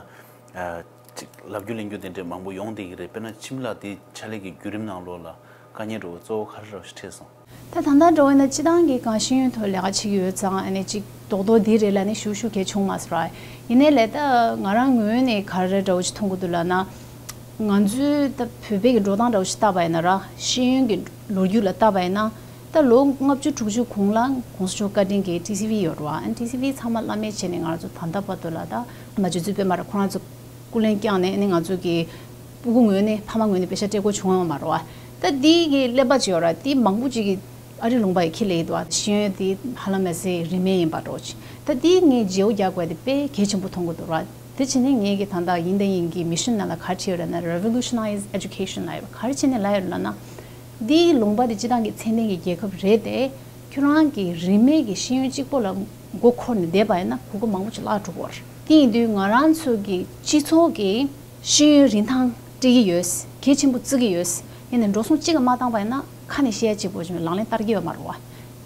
ཨ་ཅིག་ལབ་རྒྱུ་གླེང་རྒྱུ་དེ་འདྲས་མང་པོ་ཡོང་བསྡད་ཀྱི་རེད། དཔེར་ན་འཆི་མེད་ལགས་དེ་ཕྱག་ལས་ཀྱི་བརྒྱུད་རིམ་ནང་ལོགས་ལ་དཀའ་ངལ་འདྲ་བོ་གཙོ་བོ་ག་རེ་འདྲ་བོ་ཞིག་འཕྲད་སོང་། ད་ད་ལྟ་འདྲ་བོ་ཡིན་ན་སྤྱིར་བཏང་གི་གང་ཤེས་ཡོན་ཐོག་ལས་ཀ་བྱེད་ཀྱི་ཡོད་ཙང་ཨ་ནི་ཅིག་རྡོག་རྡོག་འདི་རེད་ལབ་ནས་ཞུ་ཞུ་གལ་བྱུང་མ་སོང་ར། ཡིན་ནའི་ལས་ད་ང་རང་ངོས་ནས་ག་རེ་འདྲ་བོ་ཞིག་མཐོང་གི་འདུག་ལབ་ན། ང་ཚོའི་ད་བོད་པའི་གི་འགྲོ་སྟངས་འདྲ་བོ་ཞིག་བལྟས་པ་ཡིན་ན་ར། ཤེས་ཡོན་གྱི་ལོ་རྒྱུས་ལ་བལྟས་པ་ཡིན་ན། ད་ལོ་ལྔ་བཅུ་དྲུག་ཅུ་གོང་ལ་གོང་ས་མཆོག་བཀའ་དྲིན་གྱིས་ཊི་སི་ཝི་ཡོད་རེད་བ། ཨ་ནི་ཊི་སི་ཝི་ཚང་མ་བླ་མེད་བྱས་ནས་ང་རང་ཚོ་ད་ལྟ་བར་དུ་ལ་ད་མ་རྗེ་བཙུན་པད་མ་ར་ཁོ་རང་ཚོ་སྐུ་ལས་བསྐྱངས་ནས། ཨ་ནི་ང་ཚོ་གི་སྤུ་གུ་ངོས་ནས་ཕ་མ་ངོས་ནས་པེ་ཤ་སྤྲད་དགོས་བྱུང་ཡོད་མ་རེད་བ། ད་འདི་གི་ཀླད་པ་ཅིག་ཡོད་ར། འདི་མང་པོ་ཅིག་གིས་ཨ་རི་ལུང་པ་ཡི་ཁས་ལེན་གྱི་འདུག་བ། ཤེས་ཡོན་འདི་ཧ་ལམ་མེད་སའི་རིན་མེད་ཡིན་པ་འདྲ་བོ་ཅིག་ད་འདི་ངས་བརྗེ་པོ་རྒྱག་དགོས་དེ་དཔེ་གལ་ཆེན་པོ་མཐོང་གི་འདུག་ར། དེ་བྱས་ནས་ངས་གི་ད་ལྟ་ཡིན་དང་ཡིན་གྱི་མི་ཤན་ནང་ལ་ག་རེ་བྲིས་ཡོད་རེད་ན། Revolutionize education ལབ་ཡོད། ག་རེ་བྱས་ནས་ལབ་ཡོད་རེད་ལབ་ན། འདིའི་ལུང་པ་དེ་སྤྱི་བཏང་གི་ཚད་ལྡན་གྱི་རྒྱལ་ཁབ་རེད་དེ། ཁྱོད་རང་གི་རིན་མེད་ཀྱི་ཤེས་ཡོན་གཅིག་པོ་ལ་མགོ་འཁོར་ནས་བསྡད་པ་ཡིན་ན་གོ་སྐབས་མང་པོ་ཅིག་བརླག་འགྲོ་གི་རེད། དེ་ཡིན་དུས་ང་རང་ཚོ་གི་སྤྱི་ཚོགས་ཀྱི་ཤེས་ཡོན་རིན་ཐང་སྤྲད་ཀྱི་ཡོད། གལ་ཆེན་པོ་བརྩི་གི་ཡོད། ཡིན་ནའི་འགྲོ་སོང་གཅིག་གིས་མ་བཏང་པ་ཡིན་ན་ཁ་ནས་བཤད་ཡ་གཅིག་པོ་ཅིག་ལག་ལེན་བསྟར་གྱི་ཡོད་མ་རེད་བ།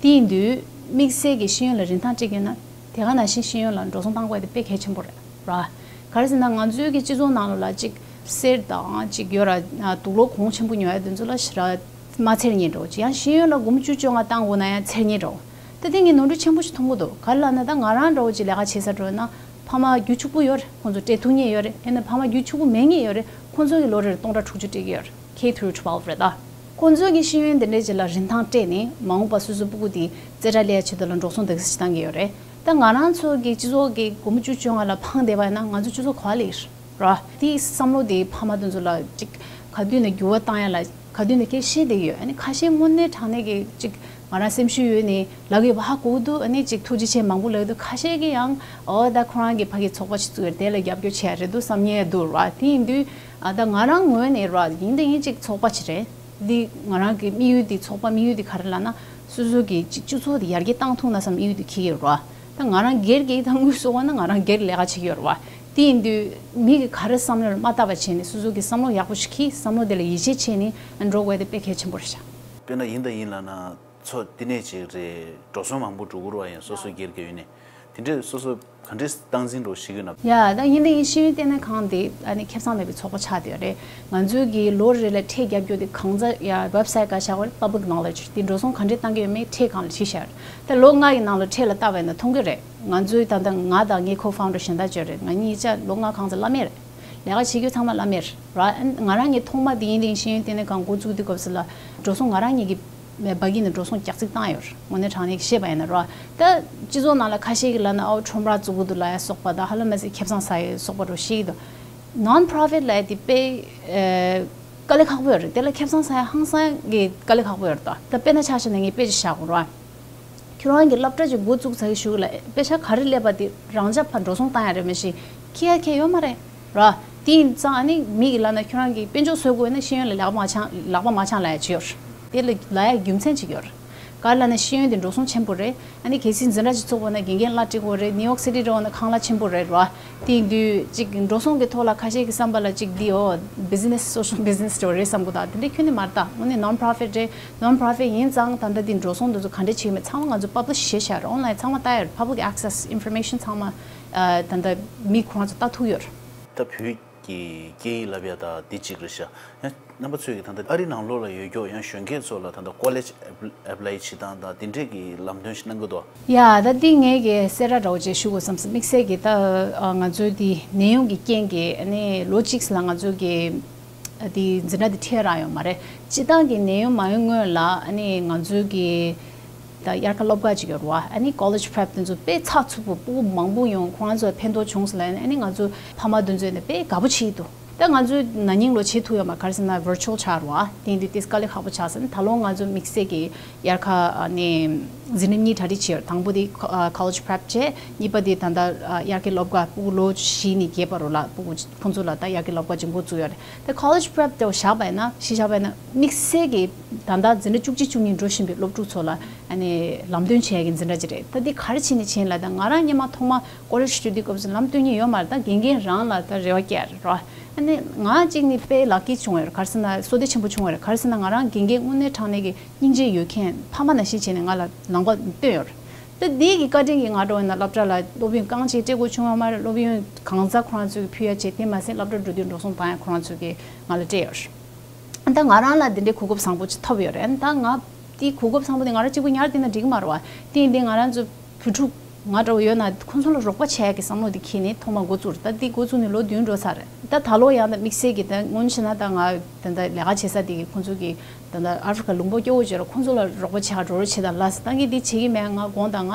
དེ་ཡིན་དུས་དམིགས་བསལ་གྱི་ཤེས་ཡོན་ལ་རིན་ཐང་སྤྲད་ཀྱི་ཡོད་ན། དེ་ག་ནང་བཞིན་ཤེས་ཡོན་ལ་འགྲོ་སོང་བཏང་དགོས་དེ་དཔེ་གལ་ཆེན་པོ་རེད་ར། ག་རེ་ཟེར་ན་ང་ཚོའི་གི་སྤྱི་ཚོགས་ནང་ལོགས་ལ་ཅིག་གསེར་དང་ཅིག་ཡོད་ར། དུག་ལོག་གོང་ཆེན་པོ་ཉོ་ཡ་དེ་ཚོ་ལ་ཞེ་དྲག་མ་ཚེར་སྙིང་འདྲ་བོ་ཅིག་ཡང་ཤེས་ཡོན་ལ་སྒོར་མོ་བཅུ་བཅོ་ལྔ་བཏང་དགོས་ན་ཡང་ཚེར་སྙིང་འདྲ་བོ། ད་དེ་ངས་ནོར་འཁྲུལ་ཆེན་པོ་ཞིག་མཐོང་གི་འདུག་ག་རེ་ལབ་ན་ད་ང་རང་འདྲ་བོ་ཅིག་ལས་ཀ་བྱེད་ས་འགྲོ་ན་ཕ་མ་རྒྱུ་ཕྱུག་པོ་ཡོད་རེད། ཁོང་ཚོ་སྤྲད་ཐུབ་མཁན་ཡོད་རེད། ཡིན་ན་ཕ་མ་རྒྱུ་ཕྱུག་པོ་མེད་མཁན་ཡོད་རེད། ཁོང་ཚོ་གི་ལོ་རེར་སྟོང་ཕྲག་དྲུག་ཅུ་སྤྲད་ཀྱི་ཡོད་རེད། K through twelve རེད་ད། ཁོང་ཚོ་གི་ཤེས་ཡོན་དེ་འདྲས་ཅིག་ལ་རིན་ཐང་སྤྲད་ནས་མ་འོངས་པ་སོ་སོའི་སྤུ་གུ་དེ་རྩེ་གྲ་ལས་ཆེད་དུ་ལ་འགྲོ་སོང་དེ་ག་ཚོད་བཏང་གི་ཡོད་རེད། ད་ང་རང་ཚོ་གི་སྤྱི་ཚོགས་ཀྱི་སྒོར་མོ་བཅུ་བཅོ་ལྔ་ལ་ཕངས་བསྡད་པ་ཡིན་ན་ང་ཚོ་སྤྱི་ཚོགས་ག་ལ་ཡིན་ར། དེའི་བསམ་བློ་དེ་ཕ་མ་དེ་ཚོ་ལ་ཅིག་ག་དུས་ནས་འགྱུར་བ་བཏང་ཡ་ལ་ག་དུས་ནས་སྐད་ཤེས་བསྡད་ཀྱི་ཡོད། ཨ་ནི་ཁ་ཤས་དངོས་གནས་དྲང་གནས་ཀྱི་ཅིག་ང་རང་སེམས་ཤུགས་ཡོད་ནས་ལབ་ཀྱི་ཡོད་པ་ཧ་གོ་གི་འདུག་ཨ་ནི་ཅིག་ཐུགས་རྗེ་ཆེ་མང་པོ་ལབ་ཀྱི་འདུག་ཁ་ཤས་ཀྱིས་ཡང་ཨོ་ད་ཁོ་རང་གི་ཕ་གི་ཚོགས་པ་ཞིག་བཙུགས་ཡོད་རེད། དེ་ལ་རྒྱབ་སྐྱོར་བྱས་ཡ་རེད་འདུག་བསམ་མཁན་འདུག་ར། དེ་ཡིན་དུས་ཨ་ད་ང་རང་ངོས་ནས་ར་ཡིན་དང་ཡིན་ཅིག་ཚོགས་པ་ཞིག་རེད། འདི་ང་རང་གི་དམིགས་ཡུལ་འདི་ཚོགས་པ་དམིགས་ཡུལ་འདི་ག་རེ་ལབ་ན། སོ་སོ་གི་སྤྱི་སྤྱི་ཚོགས་འདི་ཡར་རྒྱས་བཏང་ཐུབ་ན་བསམ་དམིགས་ཡུལ་འདི་འཁྱེར་གྱི་ཡོད་རེད་བ། ད་ང་རང་སྒེར་གྱི་ད་དངུལ་གསོག་པ་ན་ང་རང་སྒེར་ལས་ཀ་བྱེད་ཀྱི་ཡོད་རེད་བ། དེ་ཡིན་དུས་མི་གི་ག་རེ་བསམ་བློ་ལ་མ་བལྟ་བ་བྱས་ནས་སོ་སོ་གི་བསམ་བློ་ཡག་པོ་ཞིག་འཁྱེར། བསམ་བློ་དེ་ལ་ཡིད་ཆེས་བྱས་ནས་འགྲོ་དགོས་དེ་དཔེ་གལ་ཆེན་པོ་རེད་ཤག་དཔེར་ན་ཡིན་དང་ཡིན་ལབ་ན་ཚོ་བསྟི་གནས་ཅིག་རེད། འགྲོ་སོང་མང་པོ་འགྲོ་གི་རེད་བ། ཡང་སོ་སོ་སྒེར་གྱི་ཡོད་ནས་དེ་འདྲས་སོ་སོ་ག་འདྲས་སྟངས་འཛིན་འགྲོ་ཞིག་ཡོད་ན། ཡ་ད་ཡིན་དེ་ཡིན་ཤེས་ཡོན་ལྟེ་གནས་ཁང་དེ་ཨ་ནི་ཁེ་བཟང་མེད་པའི་ཚོགས་པ་ཆགས་བསྡད་ཡོད་རེད། ང་ཚོའི་གི་ལོ་རེ་ལ་ཁྲལ་རྒྱབ་རྒྱུ་དེ་གང་ཙམ་ཡ་ཝེབ་སའིཊ་ག་ཆགས་པ་རེད། Public Knowledge དེ་འགྲོ་སོང་ག་འདྲས་བཏང་གི་ཡོད་མེད་ཁྲལ་གང་ལ་ཕྱིན་བཞག་རེད། ད་ལོ་ལྔ་ཡི་ནང་ལ་ཁྲལ་ལ་བལྟ་བས་ན་མཐོང་གི་རེད། ང་ཚོའི་ད་ལྟ་ང་དང་ངའི་ཁོ་ཕའུན་ཌར་གཞན་དག་ཅིག་ཡོད་རེད། ང་གཉིས་ཆ་ལོ་ལྔ་གང་ཙམ་བླ་མེད་རེད། ལས་ཀ་བྱེད་རྒྱུ་ཚང་མ་བླ་མེད་རེད། ང་རང་གི་ཐོག་མ་དེ་ཡིན་དེ་ཡིན་ཤེས་ཡོན་ལྟེ་གནས་ཁང་འགོ་བཙུགས་དུས་སྐབས་སུ་ལ་འགྲོ་སོང་ང་རང་ཉིད་ཀྱི་སྦ་གི་ནས་འགྲོ་སོང་རྒྱག་ཚིག་བཏང་ཡོད་རེད། དངོས་གནས་དྲང་གནས་ཤེས་པ་ཡིན་ན་རེད། ད་སྤྱི་ཚོགས་ནང་ལ་ཁ་ཤས་ཀྱིས་ལབ་ན་ཨོ་ཁྲོམ་ར་བཙུགས་ཀྱི་འདུག་ལབ་ཡ་སོགས་པ་དང་ཧ་ལམ་མེད་སའི་ཁེ་བཟང་ཟ་ཡ་སོགས་པ་འདྲ་བཤད་ཀྱི་འདུག Non-profit ལབ་ཡ་དེ་དཔེ་ཨེ་དཀའ་ལས་ཁག་པོ་ཡོད་རེད། དེ་ལ་ཁེ་བཟང་ཟ་ཡ་ཧང་སང་གི་དཀའ་ལས་ཁག་པོ་ཡོད་རེད། ད་དཔེར་ན་ཆ་བཞག་ན་ངས་དཔེ་ཅིག་བཞག་དགོས་རེད། ཁྱོད་རང་གི་སློབ་གྲྭ་ཅིག་འགོ་བཙུགས་ཚར་གི་ཞུ་གི་ལ་པེ་ཤ་ག་རེ་སླེབས་པ་དེ་རང་ཅག་ཕར་འགྲོ་སོང་བཏང་ཡ་རེད། མ་གཞི་འཁྱེར་ཡ་ཁྱེར་ཡོད་མ་རེད་ར། དེ་ཡིན་ཙང་ཨ་ནི་མི་གིས་ལབ་ན་ཁྱོད་རང་གིས་དཔལ་འབྱོར་བཟོ་དགོས་ན་ཤེས་ཡོན་ལ་ལག་པ་མ་འཆང་ལག་པ་མ་འཆང་ལབ་ཡ་ཅིག་ཡོད་རེད། དེ་ལ་ལབ་ཡ་རྒྱུ་མཚན་ཅིག་ཡོད་རེད། ག་རེ་ལབ་ན་ཤེས་ཡོན་དེ་འགྲོ་སོང་ཆེན་པོ་རེད། ཨ་ནི་གལ་སྲིད་འཛིན་གྲྭ་ཅིག་ཚུགས་པ་ན་དགེ་རྒན་གླ་སྤྲད་དགོས་རེད། ནིའུ་ཡོག་སི་ཊི་འགྲོ་ན་ཁང་གླ་ཆེན་པོ་རེད་ར། དེ་ཡིན་དུས་ཅིག་འགྲོ་སོང་གི་ཐོག་ལ་ཁ་ཤས་ཀྱི་བསམ་པ་ལ་ཅིག་འདི་ཨོ་བི་ཛི་ནེ་སི་སོ་ཤལ་བི་ཛི་ནེ་སི་འདྲ་བོ་རེད་བསམ་གི་འདུག་དེ་འདྲ་ཁྱོན་ནས་མ་རེད། ད་དངོས་གནས་non-profit རེད། Non-profit ཡིན་ཙང་ད་ལྟ་འདི་འགྲོ་སོང་འདི་ཚོ་ག་འདྲ་བྱེད་ཀྱི་མེད་ཚང་མ་ང་ཚོ་པབ་ལི་ཤི་བྱས་བཞག་རེད། ཨོན་ལ་ཡིན་ཚང་མ་ལྟ་ཡ་རེད། Public access information ཚང་མ་ཨ་ད་ལྟ་མི་ཁོ་རང་ཚོ་ལྟ་ཐུབ་ཡོད་རེད། ད་བོད་ཀྱི་སྐད་ཡིག་བསླབ་ཡ་ད་འདི་གཅིག་རེད་ཤག་ཡང་རྣམ་པ་ཚོས་ཀྱི་ད་ལྟ་ཨ་རི་ནང་ལོགས་ལ་ཡོད་མཁན་ཡང་གཞོན་སྐྱེས་ཚོ་ལ་ད་ལྟ་ཀོ་ལེཇ་ཨེབ་ལའི་བྱེད་སྟངས་དང་དེ་འདྲས་ཀྱི་ལམ་སྟོན་ཞིག་གནང་གི་འདུག་ཡ་ད་འདི་ངས་ཀྱི་གསལ་བསྒྲགས་འདྲ་བོ་ཅིག་ཞུ་དགོས་བསམ་སོང་། དམིགས་བསལ་གྱི་ད་ང་ཚོའི་འདི་ནད་ཡམས་ཀྱི་རྐྱེན་གྱིས་ཨ་ནི་ལོ་གཅིག་ལ་ང་ཚོའི་གི་འདི་འཛིན་གྲྭ་འདི་ཁྲལ་རག་ཡོད་མ་རེད། སྤྱིར་བཏང་གི་ནད་ཡམས་མ་ཡོང་སྔོན་ལ་ཨ་ནི་ང་ཚོའི་གི་ད་དབྱར་ཁ་སློབ་ག་ཅིག་ཡོད་རེད་བ། ཨ་ནི་ཀོ་ལེཇ་པྲེབ་དེ་ཚོ་དཔེ་ཚགས་ཚུད་པོ་སྤུ་གུ་མང་པོ་ཡོང་། ཁོ་རང་ཚོ་ལ་ཕན་ཐོགས་བྱུང་སོང་ལབ་ནས་ཨ་ནི་ང་ཚོ་ཕ་མ་དེ་ཚོ་ནས་དཔེ་དགའ་པོ་བྱེད་ཀྱི་འདུག་ད་ང་ཚོའི་ན་ནིང་ལོ་བྱེད་ཐུབ་ཡོད་མ་རེད། ག་རེ་ཟེར་ན་ཝར་ཅུ་ཨལ་ཆགས་རེད་བ། དེ་ཡིན་དུས་དེ་དཀའ་ལས་ཁག་པོ་ཆགས་སོང་། ད་ལོ་ང་ཚོ་དམིགས་བསལ་གྱི་དབྱར་ཁ་ནས་འཛིན་རིམ་གཉིས་གྲ་སྒྲིག་བྱས་ཡོད། དང་པོ་དེ་ཀོ་ལེཇ་པྲེབ་བྱས། གཉིས་པ་དེ་ད་ལྟ་དབྱར་ཁའི་སློབ་ག་སྤུ་གུ་ལོ་བཞི་ནས་བརྒྱད་བར་ལ་སྤུ་གུ་ཁོང་ཚོ་ལ་ད་དབྱར་ཁའི་སློབ་ག་ཅིག་འགོ་བཙུགས་ཡོད་རེད། ད་ཀོ་ལེཇ་པྲེབ་དེ་བཞག་པ་ཡིན་ན་གཞི་བཞག་པ་ཡིན་ན་དམིགས་བསལ་གྱི་ད་ལྟ་འཛིན་གྲྭ་བཅུ་གཅིག་བཅུ་གཉིས་འགྲོ་བཞིན་པའི་སློབ་ཕྲུག་ཚོ་ལ་ཨ་ནི་ལམ་སྟོན་བྱེད་ཡག་གི་འཛིན་གྲྭ་ཅིག་རེད། ད་འདི་ག་རེ་བྱས་ནས་བྱས་ལ་ད་ང་རང་སྔོན་མ་ཐོག་མ་ཀོ་ལེཇ་འགྲོ་དུས་སྐབས་སུ་ལམ་སྟོན་མཁན་ཡོད་མ་རེད། ད་དགེ་རྒན་རང་ལ་ད་རེ་བ་བསྐྱེད་རེད་རོ། ཨ་ནི་ང་གཅིག་ནི་དཔེ་ལག་ཀི་བྱུང་བ་ཡོད་རེད། ག་རེ་ཟེར་ན་བསོད་བདེ་ཆེན་པོ་བྱུང་བ་རེད། ག་རེ་ཟེར་ན་ང་རང་དགེ་རྒན་དངོས་གནས་དྲང་གནས་ཀྱི་སྙིང་རྗེ་ཡོད་མཁན་ཕ་མ་ནང་བཞིན་བྱས་ནས་ང་ལ་ལམ་ཁ་སྟོན་ཡོད་རེད། ད་འདི་གི་བཀའ་དྲིན་གྱིས་ང་འགྲོ་བ་ཡིན་ན་སློབ་གྲྭ་ལ་སློབ་ཡོན་རྐང་གཅིག་སྤྲད་དགོས་བྱུང་བ་མ་རེད། སློབ་ཡོན་གང་ཚ་ཁོ་རང་ཚོས་ཕུལ་ཡ་བྱས། དེ་མ་ཟད་སློབ་གྲྭ་འགྲོ་དུས་འགྲོ་སོང་བཏང་ཡ་ཁོ་རང་ཚོས་ཀྱིས་ང་ལ་སྤྲད་ཡོད་རེད། ད་ང་རང་ལ་འདི་འདྲའི་གོ་སྐབས་བཟང་པོ་ཅིག་ཐོབ་ཡོད་རེད། ད་ང་དེའི་གོ་སྐབས་བཟང་པོ་དེ་ང་རང་གཅིག་པུ་ཉར་བསྡད་ན་འགྲིག་གི་མ་རེད་བ། དེ་ཡིན་དུས་ང་རང་ཚོ་བུ་ཕྲུག་ ང་འདྲ་བོ་ཡོད་ན་ཁོང་ཚོ་ལ་རོགས་པ་བྱེད་ཡག་གི་བསམ་བློ་དེ་འཁྱེར་ནས་ཐོག་མ་འགོ་བཙུགས་རེད། ད་འདི་འགོ་བཙུགས་ནས་ལོ་བདུན་འགྲོ་ཚར་རེད། ད་ད་ལོ་ཡང་ད་དམིགས་བསལ་གྱི་ད་སྔོན་ཆད་ན་ད་ང་ད་ད་ལས་ཀ་བྱེད་ས་དེ་གི་ཁོང་ཚོ་གི་ད་ད་ཨ་ཧྥི་རི་ཀ་ལུང་པ་སྐྱོ་བོ་བྱས་ར་ཁོང་ཚོ་ལ་རོགས་པ་བྱེད་ཡག་འགྲོ་རོགས་བྱེད་དང་ལབ་སོང་། ད་ངས་འདི་བྱེད་ཀྱི་མེད། ང་དགོངས་དག་ང་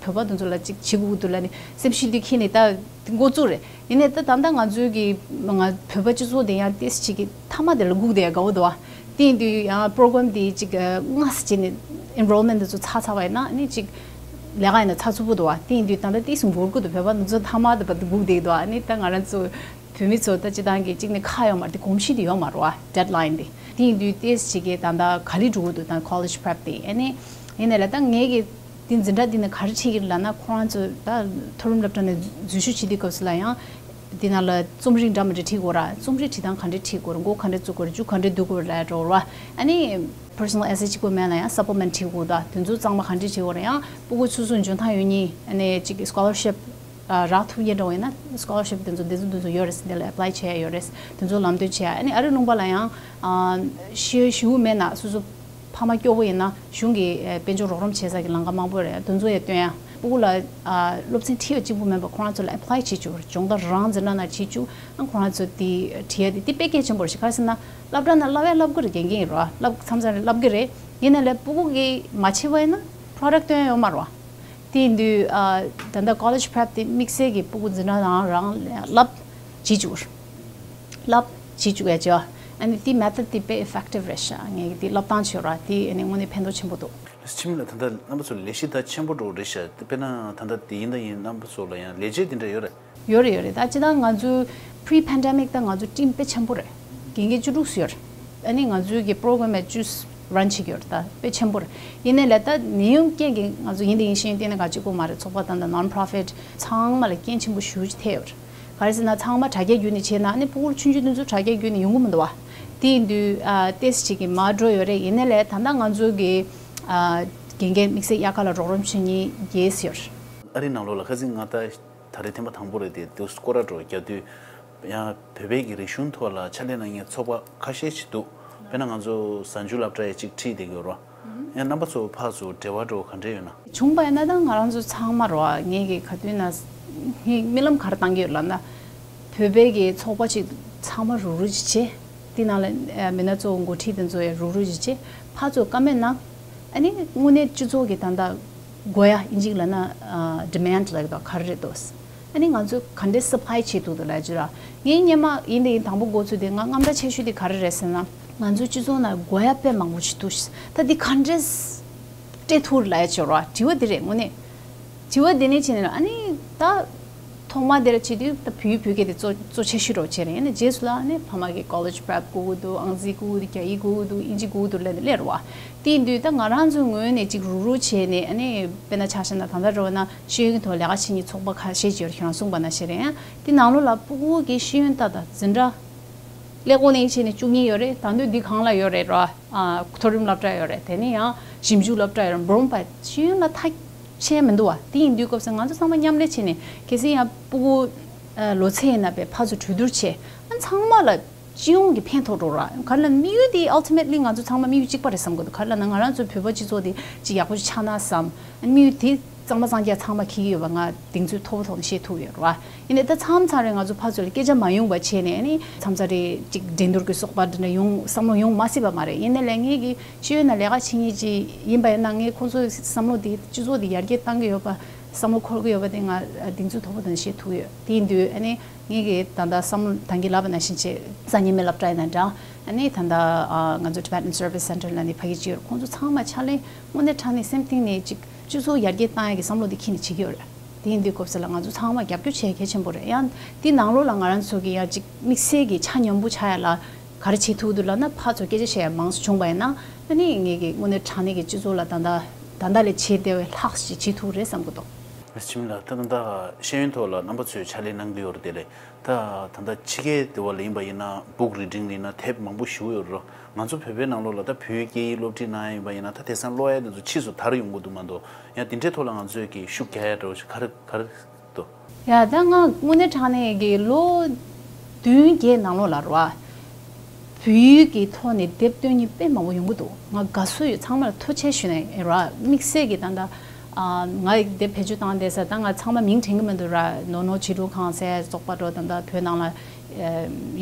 བོད་པ་དེ་ཚོ་ལ་ཅིག་བྱེད་དགོས་ཀྱི་འདུག་ལབ་ནས་སེམས་ཤུགས་འདི་འཁྱེར་ནས་ད་འགོ་བཙུགས་རེད། ཡིན་ནའི་ད་ད་ལྟ་ང་ཚོའི་གི་ང་བོད་པ་སྤྱི་ཚོགས་དེ་ཡང་ཏོག་ཙམ་ཅིག་གི་མཐའ་མ་དེ་ལ་སྒུག་བསྡད་དགའ་བོ་འདུག་བ། དེ་ཡིན་དུས་ཡང་པྲོ་གྷ་རམ་དེ་ཅིག་སྔ་ས་བྱས་ནས་ཨེན་རོལ་མེན་དེ་ཚོ་ཚར་ཚར་བ་ཡིན་ན་ཨ་ནི་ཅིག་ལས་ཀ་ཡིན་ན་ཚར་ཚུགས་པོ་འདུག་བ། དེ་ཡིན་དུས་ད་ལྟ་ཏོག་ཙམ་འགོར་གི་འདུག་བོད་པ་ང་ཚོ་མཐའ་མ་དེ་བར་དུ་སྒུག་བསྡད་འདུག་བ། ཨ་ནི་ད་ང་རང་ཚོ་བོད་མི་ཚོ་ད་སྤྱི་བཏང་གི་གཅིག་ནས་ཁག་ཡོད་མ་རེད། དེ་གོམས་གཤིས་དེ་ཡོད་མ་རེད་བ། ཌེཌ་ལའིན་དེ། དེ་ཡིན་དུས་ཏོག་ཙམ་ཅིག་གི་ད་ལྟ་ག་ལེར་འགྲོ་གི་འདུག་ད་ཀོ་ལེཇ་པྲེབ་དེ་ཨ་ནི་ཡིན་ནའི་ལ་ད་ངས་གི་དེ་འཛིན་གྲྭ་འདི་ནས་ག་རེ་ཁྲིད་ཀྱི་རེད་ལབ་ན། ཁོ་རང་ཚོ་ད་མཐོ་རིམ་སློབ་གྲྭ་ནས་འཛུལ་ཞུགས་བྱེད་དུས་སྐབས་སུ་ལ་ཡང་འདི་ནང་ལ་རྩོམ་རིག་འདྲ་མི་འདྲ་ཁྲིད་དགོས་ར། རྩོམ་རིག་ཁྲིད་སྟངས་ག་འདྲས་ཁྲིད་དགོས་རེད། མགོ་ག་འདྲས་བཙུགས་དགོས་རེད། མཇུག་ག་འདྲས་བསྡུ་དགོས་རེད་ལབ་འགྲོ་ར། ཨ་ནི་པར་སོ་ནལ་ཨེ་སེ་གཅིག་པོ་མེད་ན་ཡང་སབ་པི་ལི་མེན་ཊི་ཁྲིད་དགོས། ད་དེ་ཚོ་གཙང་མ་ག་འདྲས་བྱེད་དགོས་རེད། ཡང་སྤུ་གུ་ཆུང་ཆུང་འཇོན་ཐང་ཡོད་མཁན་ཨ་ནི་གཅིག་གི་སྐོ་ལར་ཤིབ་རག་ཐུབ་མཁན་འདྲ་བོ་ཡིན་ན་སྐོ་ལར་ཤིབ་དེ་ཚོ་དེ་ཚོ་དེ་ཚོ་ཡོད་རེད། དེ་ལ་ཨེ་པ་ལའི་བྱེད་ཡ་ཡོད་རེད། དེ་ཚོ་ལམ་སྟོན་བྱེད་ཡ། ཨ་ནི་ཨ་རིའི་ལུང་པ་ལ་ཡང་ཨ་ཤེས་ཡོན་ཞེ་པོ་མེད་ན་སོ་སོ་ཕ་མ་སྐྱོ་བོ་ཡིན་ན་གཞུང་གི་ཨ་དཔལ་འབྱོར་རོགས་རམ་བྱེད་ས་གི་ལམ་ཁ་མང་པོ་རེད། དེ་ཚོ་ཡང་སྟོན་ཡ། སྤུ་གུ་ལ་ཨ་སློབ་ཚན་ཁྲིད་ཡ་གཅིག་པུ་མིན་པ་ཁོ་རང་ཚོ་ལ་ཨེ་པ་ལའི་བྱེད་བཅུག་སྦྱོང་བརྡར་རང་འཛིན་གྲྭ་ནང་བྱེད་བཅུག་ཨ་ཁོ་རང་ཚོ་དེ་ཁྲིད་ཡ་དེ་དེ་དཔེ་གལ་ཆེན་པོ་རེད་ཤག་ག་རེ་ཟེར་ན་སློབ་གྲྭ་ནང་བསླབ་ཡ་བསླབ་གི་རེད། རྒན་རྒན་ཡིན་རོགས་བསླབ་མཚམས་མཚམས་རེ་བསླབ་གི་རེད། ཡིན་ནའི་ལས་སྤུ་གུ་གིས་མ་བྱས་པ་ཡིན་ན་པྲོ་ཌག་སྟོན་ཡ་ཡོད་མ་རེད་བ། དེ་ཡིན་དུས་ཨ་ད་ལྟ་ཀོ་ལེཇ་པྲེབ་དེ་དམིགས་བསལ་གྱི་སྤུ་གུ་འཛིན་གྲྭ་ནང་རང་བསླབ་བྱེད་བཅུག་བསླབ་བྱེད་བཅུག་ཡ་བྱས། ཨ་ནི་དེ་མེ་ཐོཌ་དེ་དཔེ་ཨི་ཕེག་ཊིབ་རེད་ཤག་ངས་དེ་བསླབ་སྟངས་བྱས་ར་དེ་ཨ་ནི་དངོས་གནས་ཕན་ཐོགས་ཆེན་པོ་འདུག་འཆི་མེད་ལགས། ད་ལྟ་རྣམ་པ་ཚོ་ལས་གཞི་ད་ཆེན་པོ་འགྲོ་རེད་ཤག་དཔེར་ན་ད་ལྟ་དེ་ཡིན་ད་ཡིན་རྣམ་པ་ཚོ་ལ་ཡང་ལས་བྱེད་དེ་འདྲ་ཡོད་རེད། ཡོད་རེད་ཡོད་རེད། ད་སྤྱིར་བཏང་ང་ཚོའི་པི་རི་པེན་ཌེ་མིག་ད་ང་ཚོ་ཊིམ་དཔེ་ཆེན་པོ་རེད། རྒན་རྒས་བཅུ་དྲུག་ཙམ་ཡོད་རེད། ཨ་ནི་ང་ཚོའི་གི་པྲོ་གྷ་རམ་ཡང་བཅུ་རན་བྱེད་ཀྱི་ཡོད་རེད། ད་དཔེ་ཆེན་པོ་རེད། ཡིན་ནའི་ལས་ད་ནད་ཡམས་རྐྱེན་གྱིས་ང་ཚོ་ཡིན་ད་ཡིན་ཤེས་ཡོན་ལྟེ་གནས་ག་གཅིག་པོ་མ་རེད། ཚོགས་པ་དང་ད་ནོན་པྲོ་ཕིཊ་ཚང་མ་ལ་རྐྱེན་ཆེན་པོ་ཞེ་པོ་ཅིག་ཐེབས་ཡོད་རེད། ག་རེ་ཟེར་ན་ཚང་མ་དྲ་རྒྱ་བརྒྱུད་ནས་བྱས་ན་ཨ་ནི་སྤུ་གུ་ཆུང་ཆུང་དེ་ཚོ་དྲ་རྒྱ་བརྒྱུད་ནས་ཡོང་གི་མི་འདུག་བ། དེ་ཡིན་དུས་ཨ་ཏོག་ཙམ་ཅིག་གི་མར་འགྲོ་ཡོད་རེད། ཡིན་ནའི་ལས་ད་ལྟ་ང་ཚོ་གི་ཨ་རྒན་རྒས་དམིགས་བསལ་དབྱར་ཁ་ལ་རོགས་རམ་བྱེད་མཁན་རྒྱས་ཡོད་རེད། ཨ་རིའི་ནང་ལོགས་ལ་ཁ་སང་ང་ད་ད་རེས་ཐེངས་མ་དང་པོ་རེད་དེ། དུ་སྐོར་ར་འགྲོ་རྒྱག་དུས་ཡང་བོད་པའི་གི་རིག་གཞུང་ཐོག་ལ་ཕྱག་ལས་གནང་མཁན་ཚོགས་པ་ཁ་ཤས་ཤིག་འདུག་དཔེར་ན་ང་ཚོ་གཟའ་མཇུག་སློབ་གྲྭ་ཡ་གཅིག་ཁྲིད་བསྡད་ཀྱི་ཡོད་རེད། ཡང་རྣམ་པ་ཚོ་ཕར་ཚུར་འབྲེལ་བ་འགྲོ་ག་འདྲ་ཡོད་ན། བྱུང་བ་ཡིན་ན་ད་ང་རང་ཚོ་ཚང་མ་རེད་བ། ངས་གི་ག་དུས་ན་ངས་རྨི་ལམ་ག་རེ་བཏང་གི་ཡོད་ལབ་ན། བོད་པའི་གི་ཚོགས་པ་ཅིག་ཚང་མ་རུག་རུག་ཅིག་བྱས། དེ་ནང་ལ་མི་སྣ་གཙོ་བོ་འགོ་ཁྲིད་དེ་ཚོ་ཡང་རུག་རུག་ཅིག་བྱས། ཕར་ཚུར་བཀའ་མོལ་གནང་། ཨ་ནི་དངོས་གནས་སྤྱི་ཚོགས་ཀྱི་ད་ལྟ་དགོས་ཡ་ཨིན་ཇི་ལ་ན་ཌི་མེན་ཌི་ལབ་ཀྱི་འདུག་ག་རེ་རེད་འདུག་ཨ་ནི་ང་ཚོས་ག་འདྲས་སབ་ལའི་བྱེད་ཐུབ་འདུག་ལབ་ཅིག་ར། ངས་སྔོན་མ་ཡིན་དེ་ཡིན་དང་པོ་འགོ་ཚུགས་དེ་ང་དངངས་སྐྲག་ཆེ་ཤོས་དེ་ག་རེ་རེད་ཟེར་ན། ང་ཚོའི་སྤྱི་ཚོགས་ནང་དགོས་ཡ་དཔེ་མང་པོ་ཞིག་འདུག་ད་འདི་ག་འདྲས་སྤྲད་ཐུབ་ལབ་ཡ་ཅིག་ཡོད་རེད་བ། དྲི་བ་འདི་རེད་དངོས་གནས། དྲི་བ་འདི་ནས་བྱས་ནས་ཨ་ནི་ད་ཐོག་མ་དེར་བྱེད་དུས་ད་བོད་ཡིག་བོད་སྐད་དེ་གཙོ་གཙོ་ཆེ་ཤོས་རོགས་བྱས་རེད། ཨ་ནི་རྗེས་སུ་ལ་ཨ་ནི་ཕ་མ་གིས་ཀོ་ལེཇ་པྲེབ་དགོས་ཀྱི་འདུག་ཨང་རྩིས་དགོས་ཀྱི་འདུག་རྒྱ་ཡིག་དགོས་ཀྱི་འདུག་ཨིན་ཇི་དགོས་ཀྱི་འདུག་ལབ་ནས་སླེབས་རེད་བ། དེ་ཡིན་དུས་ད་ང་རང་ཚོའི་ངོས་ནས་ཅིག་རུག་རུག་བྱས་ནས་ཨ་ནི་དཔེར་ན་ཆ་བཞག་ན་ད་ལྟ་རེད་བ་ན་ཤེས་ཡོན་གྱི་ཐོག་ལས་ཀ་བྱེད་མཁན་ཚོགས་པ་ཁ་ཤས་ཅིག་ཡོད་རེད། ཁྱེད་རང་གསུངས་པ་ནང་བཞིན་རེད། ཨ་དེ་ནང་ལོགས་ལ་སྤུ་གུ་གི་ཤེས་ཡོན་ལྟ་དང་འཛིན་གྲྭ་ཀླད་ཀོར་ནས་བྱས་ནས་བཅུ་གཉིས་ཡོད་རེད། ད་དུང་འདི་སྒང་ལ་ཡོད་རེད་ར། ཨ་མཐོ་རིམ་སློབ་གྲྭ་ཡོད་རེད། དེ་ནས་ཡང་ཞིབ་འཇུག་སློབ་གྲྭ་ཡོད་རེད། འབུམ་པ་ཤེས་ཡོན་ལ་ཐག་ཆད་མི་འདུག་བ། དེ་ཡིན་དུས་སྐབས་སུ་ང་ཚོ་ཚང་མ་མཉམ་ལས་བྱས་ནས་གལ་སྲིད་ཡང་སྤུ་གུ་ཨ་ལོ་ཚད་ཡིན་ན་པའི་ཕར་ཚུར་གྲོས་བསྡུར་བྱས། ཨ་ཚང་མ་ལ་སྤྱི་ཡོངས་ཀྱི་ཕན་ཐོགས་འགྲོ་ར། ག་རེ་ལབ་ན་དམིགས་ཡུལ་དེ་ཨལ་ཊི་མེཊ་ལི་ང་ཚོ་ཚང་མ་དམིགས་ཡུལ་གཅིག་པ་རེད་བསམ་གི་འདུག་ག་རེ་ལབ་ན་ང་རང་ཚོ་བོད་པ་སྤྱི་ཚོགས་དེ་ཅིག་ཡག་པོ་ཞིག་ཆགས་ན་བསམ། དམིགས་ཡུལ་དེ་གཙང་མ་གཙང་རྐྱང་ཚང་མ་འཁྱེར་གྱི་ཡོད་པ་ང་གདེང་ཚོད་མཐོ་པོ་ཐོག་ནས་བཤད་ཐུབ་ཡོད་རེད་བ། ཡིན་ནའི་ད་མཚམས་མཚམས་རེ་ང་ཚོ་ཕར་ཚུར་ལ་སྐད་ཆ་མ་ཡོང་བ་བྱས་ནས་ཨ་ནི་མཚམས་མཚམས་རེ་ཅིག་འགྲན་བསྡུར་གྱི་སོགས་པ་འདི་འདྲ་ཡོང་བསམ་བློ་ཡོང་མ་སྲིད་པ་མ་རེད། ཡིན་ནའི་ལས་ངེད་ཀྱི་ཤེས་ཡོན་ནང་ལས་ཀ་བྱེད་མཁན་ཅིག་ཡིན་པ་ཡིན་ན་ངས་ཁོང་ཚོའི་བསམ་བློ་དེ་སྤྱི་ཚོགས་དེ་ཡར་རྒྱས་གཏང་གི་ཡོད་པ་བསམ་བློ་འཁོར་གྱི་ཡོད་པ་དེ་ང་གདེང་ཚོད་མཐོ་པོ་དང་བཤད་ཐུབ་ཡོད། དེ་ཡིན་དུས་ཨ་ནི་ངེད་ཀྱི་ད་ལྟ་བསམ་བློ་ད་གིན་ལབ་པ་ནང་བཞིན་བྱས་གཟའ་ཉི་མའི་སློབ་གྲྭ་ཡིན་ན་འདྲ། ཨ་ནི་ད་ལྟ་ང་ཚོ་Tibetan Service Center ལ་ནི་ཕ་གི་ཅིག་ཡོད། ཁོང་ཚོ་ཚང་མ་ཕྱག་ལས་དངོས་གནས་དྲང་གནས་སེམས་གཏིང་ནས་ཅིག་སྤྱི་ཚོགས་ཡར་རྒྱས་གཏང་ཡག་གི་བསམ་བློ་དེ་འཁྱེར་ནས་བྱེད་ཀྱི་ཡོད་རེད། དེ་ཡིན་དུས་སྐབས་སུ་ལ་ང་ཚོ་ཚང་མ་རྒྱབ་སྐྱོར་བྱེད་གལ་ཆེན་པོ་རེད། ཡང་དེ་ནང་ལོགས་ལ་ང་རང་ཚོ་གི་ཡང་ཅིག་དམིགས་བསལ་གྱི་ཆ་མཉམ་པོ་ཆགས་ཡ་ལ་ག་རེ་བྱེད་ཐུབ་འདུག་ལབ་ན་ཕར་ཚུར་སྐད་ཆ་བཤད་ཡ་མང་ཙམ་བྱུང་བ་ཡིན་ན་ཨ་ནི་ངེད་ཀྱི་དངོས་གནས་དྲང་གནས་ཀྱི་སྤྱི་ཚོགས་ལ་ད་ལྟ་ད་ལྟ་ལས་བྱེད་བདེ་བའི་ལྷག་ཅིག་བྱེད་ཐུབ་རེད་བསམ་གི་འདུག་ལགས་སོ། འཆི་མེད་ལགས། ད་ད་ལྟ་ཤེས་ཡོན་ཐོག་ལ་རྣམ་པ་ཚོས་ཕྱག་ལས་གནང་གི་ཡོད་རེད་དེ་ལས། ད་ད་ལྟ་ཕྱི་རྒྱལ་དེ་བ་ལ་ཡིན་པ་ཡིན་ན་book reading ལ་ཡིན་ན་དེབ་མང་པོ་ཞེ་པོ་ཡོད་རེད། ང་ཚོ་བོད་པའི་ནང་ལོགས་ལ་ད་བོད་ཡིག་སྐད་ཡིག་སློབ་ཁྲིད་གནང་ཡ་ཡིན་པ་ཡིན་ན་ད་དེང་སང་ཀློག་ཡ་དེ་ཚོ་ཕྱིས་སུ་དར་ཡོང་གི་འདུག་མ་གཏོགས་ཡང་དེ་འདྲའི་ཐོག་ལ་ང་ཚོས་ཀྱི་ཤུགས་རྒྱག་ཡ་འདྲ་བོ་ཞིག་ག་རེ་ག་རེ་འདུག་ཡ་ད་ང་དངོས་གནས་དྲང་གནས་ཀྱི་ལོ་བདུན་བརྒྱད་ནང་ལོགས་ལ་རེད་བ། བོད་ཡིག་གི་ཐོག་ནས་དེབ་སྟོན་མཁན་དཔེ་མང་པོ་ཡོང་གི་འདུག་ང་དགའ་བསུ་ཡོད། ཚང་མ་ལ་ཐུགས་རྗེ་ཆེ་ཞུ་ནས་ར། དམིགས་བསལ་གྱི་ད་ལྟ་ ཨ། ང་ཡི་དེབ་བེད་སྤྱོད་བཏང་བསྡད་ས་ད་ང་ཚང་མ་མིང་དྲན་གྱི་མི་འདུག་ར། ནོར་ནོར་བྱིས་སྒྲུང་ཁང་ཟེར་ཚོགས་པ་འགྲོ་ད་ད་བོད་ནང་ལ་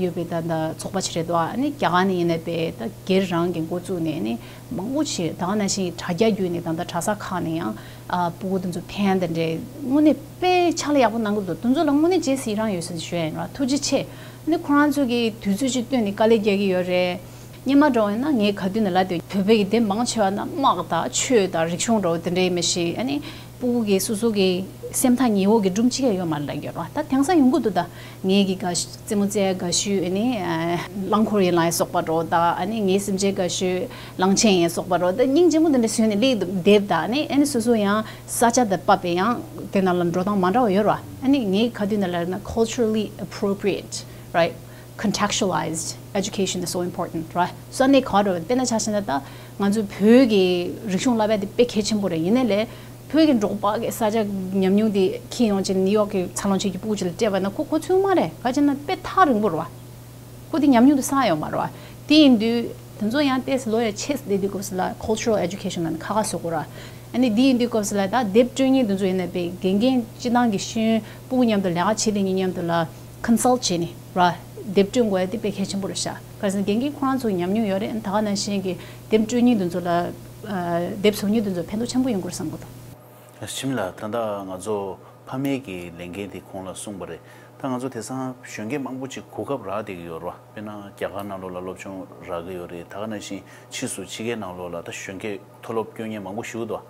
ཡོད་པའི་ད་ད་ཚོགས་པ་ཅིག་རེད་འདུག་ཨ་ནི་རྒྱ་གར་ནས་ཡིན་ནའི་པའི་ད་སྒེར་རང་གི་འགོ་བཙུགས་ནས་ནི་མང་པོ་ཞིག་ད་ག་ནང་བཞིན་དྲ་རྒྱ་བརྒྱུད་ནས་ད་ད་གྲྭ་ས་ཁག་ནས་ཡང་ཨ་སྤུ་གུ་དེ་ཚོ་ཕན་དེ་འདྲས་དངོས་གནས་དཔེ་ཕྱག་ལས་ཡག་པོ་གནང་གི་འདུག་དེ་ཚོ་ལ་དངོས་གནས་རྗེས་སུ་ཡི་རང་ཡོད་ཟེར་ཞུ་ཡ་ཡིན་ར། ཐུགས་རྗེ་ཆེ། ཨ་ནི་ཁོ་རང་ཚོ་གིས་དུས་ཚོད་ཅིག་བཏོན་ནས་དཀའ་ལས་རྒྱག་གི་ཡོད་རེད། སྔོན་མ་འདྲ་བོ་ཡིན་ན་ངས་ག་དུས་ནས་ལབ་དེ་བོད་པའི་གི་དེབ་མང་ཆེ་བ་ན་དམག་དང་ཆོས་དང་རིག་གཞུང་འདྲ་བོ་དེ་འདྲ་ཡིན་མ་ཤེས། ཨ་ནི་སྤུ་གུ་གི་སོ་སོ་གི་སེམས་ཐག་ཉེ་བོ་གི་སྒྲུང་གཅིག་ཡང་ཡོད་མ་རེད་ལབ་ཀྱི་ཡོད་རེད་བ། ད་དེང་སང་ཡོང་གི་འདུག་ད་ངའི་གི་དགའ་ཤོས་རྩེད་མོ་རྩེ་ཡ་དགའ་ཤོས་ཨ་ནི་རླངས་འཁོར་ཡིན་ལ་ཡ་སོགས་པ་འདྲ་བོ་ད་ཨ་ནི་ངའི་སེམས་ཅན་དགའ་ཤོས་གླང་ཆེན་ཡིན་སོགས་པ་འདྲ་བོ་ད་སྙིང་རྗེ་མོ་དེ་འདྲ་བཟོས་ནས་སླེབས་འདུག་དེབ་ད་ཨ་ནི་ཨ་ནི་སོ་སོ་ཡང་ས་ཆ་དང་བབས་པའི་ཡང་དེ་ནང་ལ་འགྲོ་སྟངས་མ་འདྲ་བ་ཡོད་རེད་བ། ཨ་ནི་ངའི་ག་དུས་ནས་ལབ་ན་culturally appropriate, right? Contextualized education is so important, right? ས་གནས་ག་རེ་དཔེར་ན་ཆ་བཞག་ན་ད་ང་ཚོའི་བོད་ཀྱི་རིག་གཞུང་བསླབ་ཡ་དེ་དཔེ་གལ་ཆེན་པོ་རེད། ཡིན་ནའི་ལས་བོད་ཀྱི་འབྲོག་པ་གི་ས་ཆ་ཉམས་མྱོང་དེ་འཁྱེར་ཡོང་ཅིག་ནིའུ་ཡོག་གི་འཚར་ལོངས་ཆེད་ཀྱི་སྤུ་གུ་ཅིག་ལ་སྤྲད་པ་ན་ཁོ་ཁོ་ཚུད་མ་རེད། ག་ཅི་ན་དཔེ་ཐག་རིང་པོ་རེད་བ། ཁོ་དེ་ཉམས་མྱོང་དེ་བསགས་ཡོད་མ་རེད་བ། དེ་ཡིན་དུས་དེ་ཚོ་ཡང་ཏོག་ཙམ་ལོ་ཡ་ཆེ་སླེབས་དུས་སྐབས་སུ་ལ་cultural education ལ་ནི་ཁ་ཁ་བཟོ་དགོས་ར། ཨ་ནི་དེ་ཡིན་དུས་སྐབས་སུ་ལ་ད་དེབ་སྤྲོད་མཁན་དེ་ཚོ་ཡིན་ན་དཔེ་དགེ་རྒན་སྤྱི་བཏང་གི་ཤེས་ཡོན་སྤུ་གུ་མཉམ་དུ་ལས་ཀ་བྱེད་བསྡད་མཁན་མཉམ་དུ་ལ་consult བྱས་ནས་ར་དེབ་སྤྲོད་དགོས་ཡ་དེ་དཔེ་གལ་ཆེན་པོ་རེད་ཤག་ག་རེ་ཟེར་ན་དགེ་རྒན་ཁོ་རང་ཚོ་ཉམས་མྱོང་ཡོད་རེད། ཨ་ནི་ད་ག་ནང་བཞིན་གྱི་དེབ་སྤྲོད་མཁན་དེ་ཚོ་ལ་ཨ་དེབ་བཟོ་མཁན་དེ་ཚོ་ཕན་ཐོགས་ཆེན་པོ་ཡོང་གི་རེད་བསམ་གི་འདུག་ཨ་ཁྱིམ་ལ་ད་ལྟ་ང་ཚོ་ཕ་མའི་གི་ལས་འགན་དེ་ཁོང་ལ་གསུངས་པ་རེད། ད་ང་ཚོ་དེང་སང་གཞོན་སྐྱེས་མང་པོ་ཅིག་གོ་སྐབས་རག་བསྡད་ཀྱི་ཡོད་རེད་བ། དཔེར་ན་རྒྱ་གར་ནང་ལོགས་ལ་སློབ་སྦྱོང་རག་གི་ཡོད་རེད། ད་ག་ནང་བཞིན་ཕྱིས་སུ་ཕྱི་རྒྱལ་ནང་ལོགས་ལ་ད་གཞོན་སྐྱེས་མཐོ་སློབ་སྐྱོན་མཁན་མང་པོ་ཞིག་འདུག་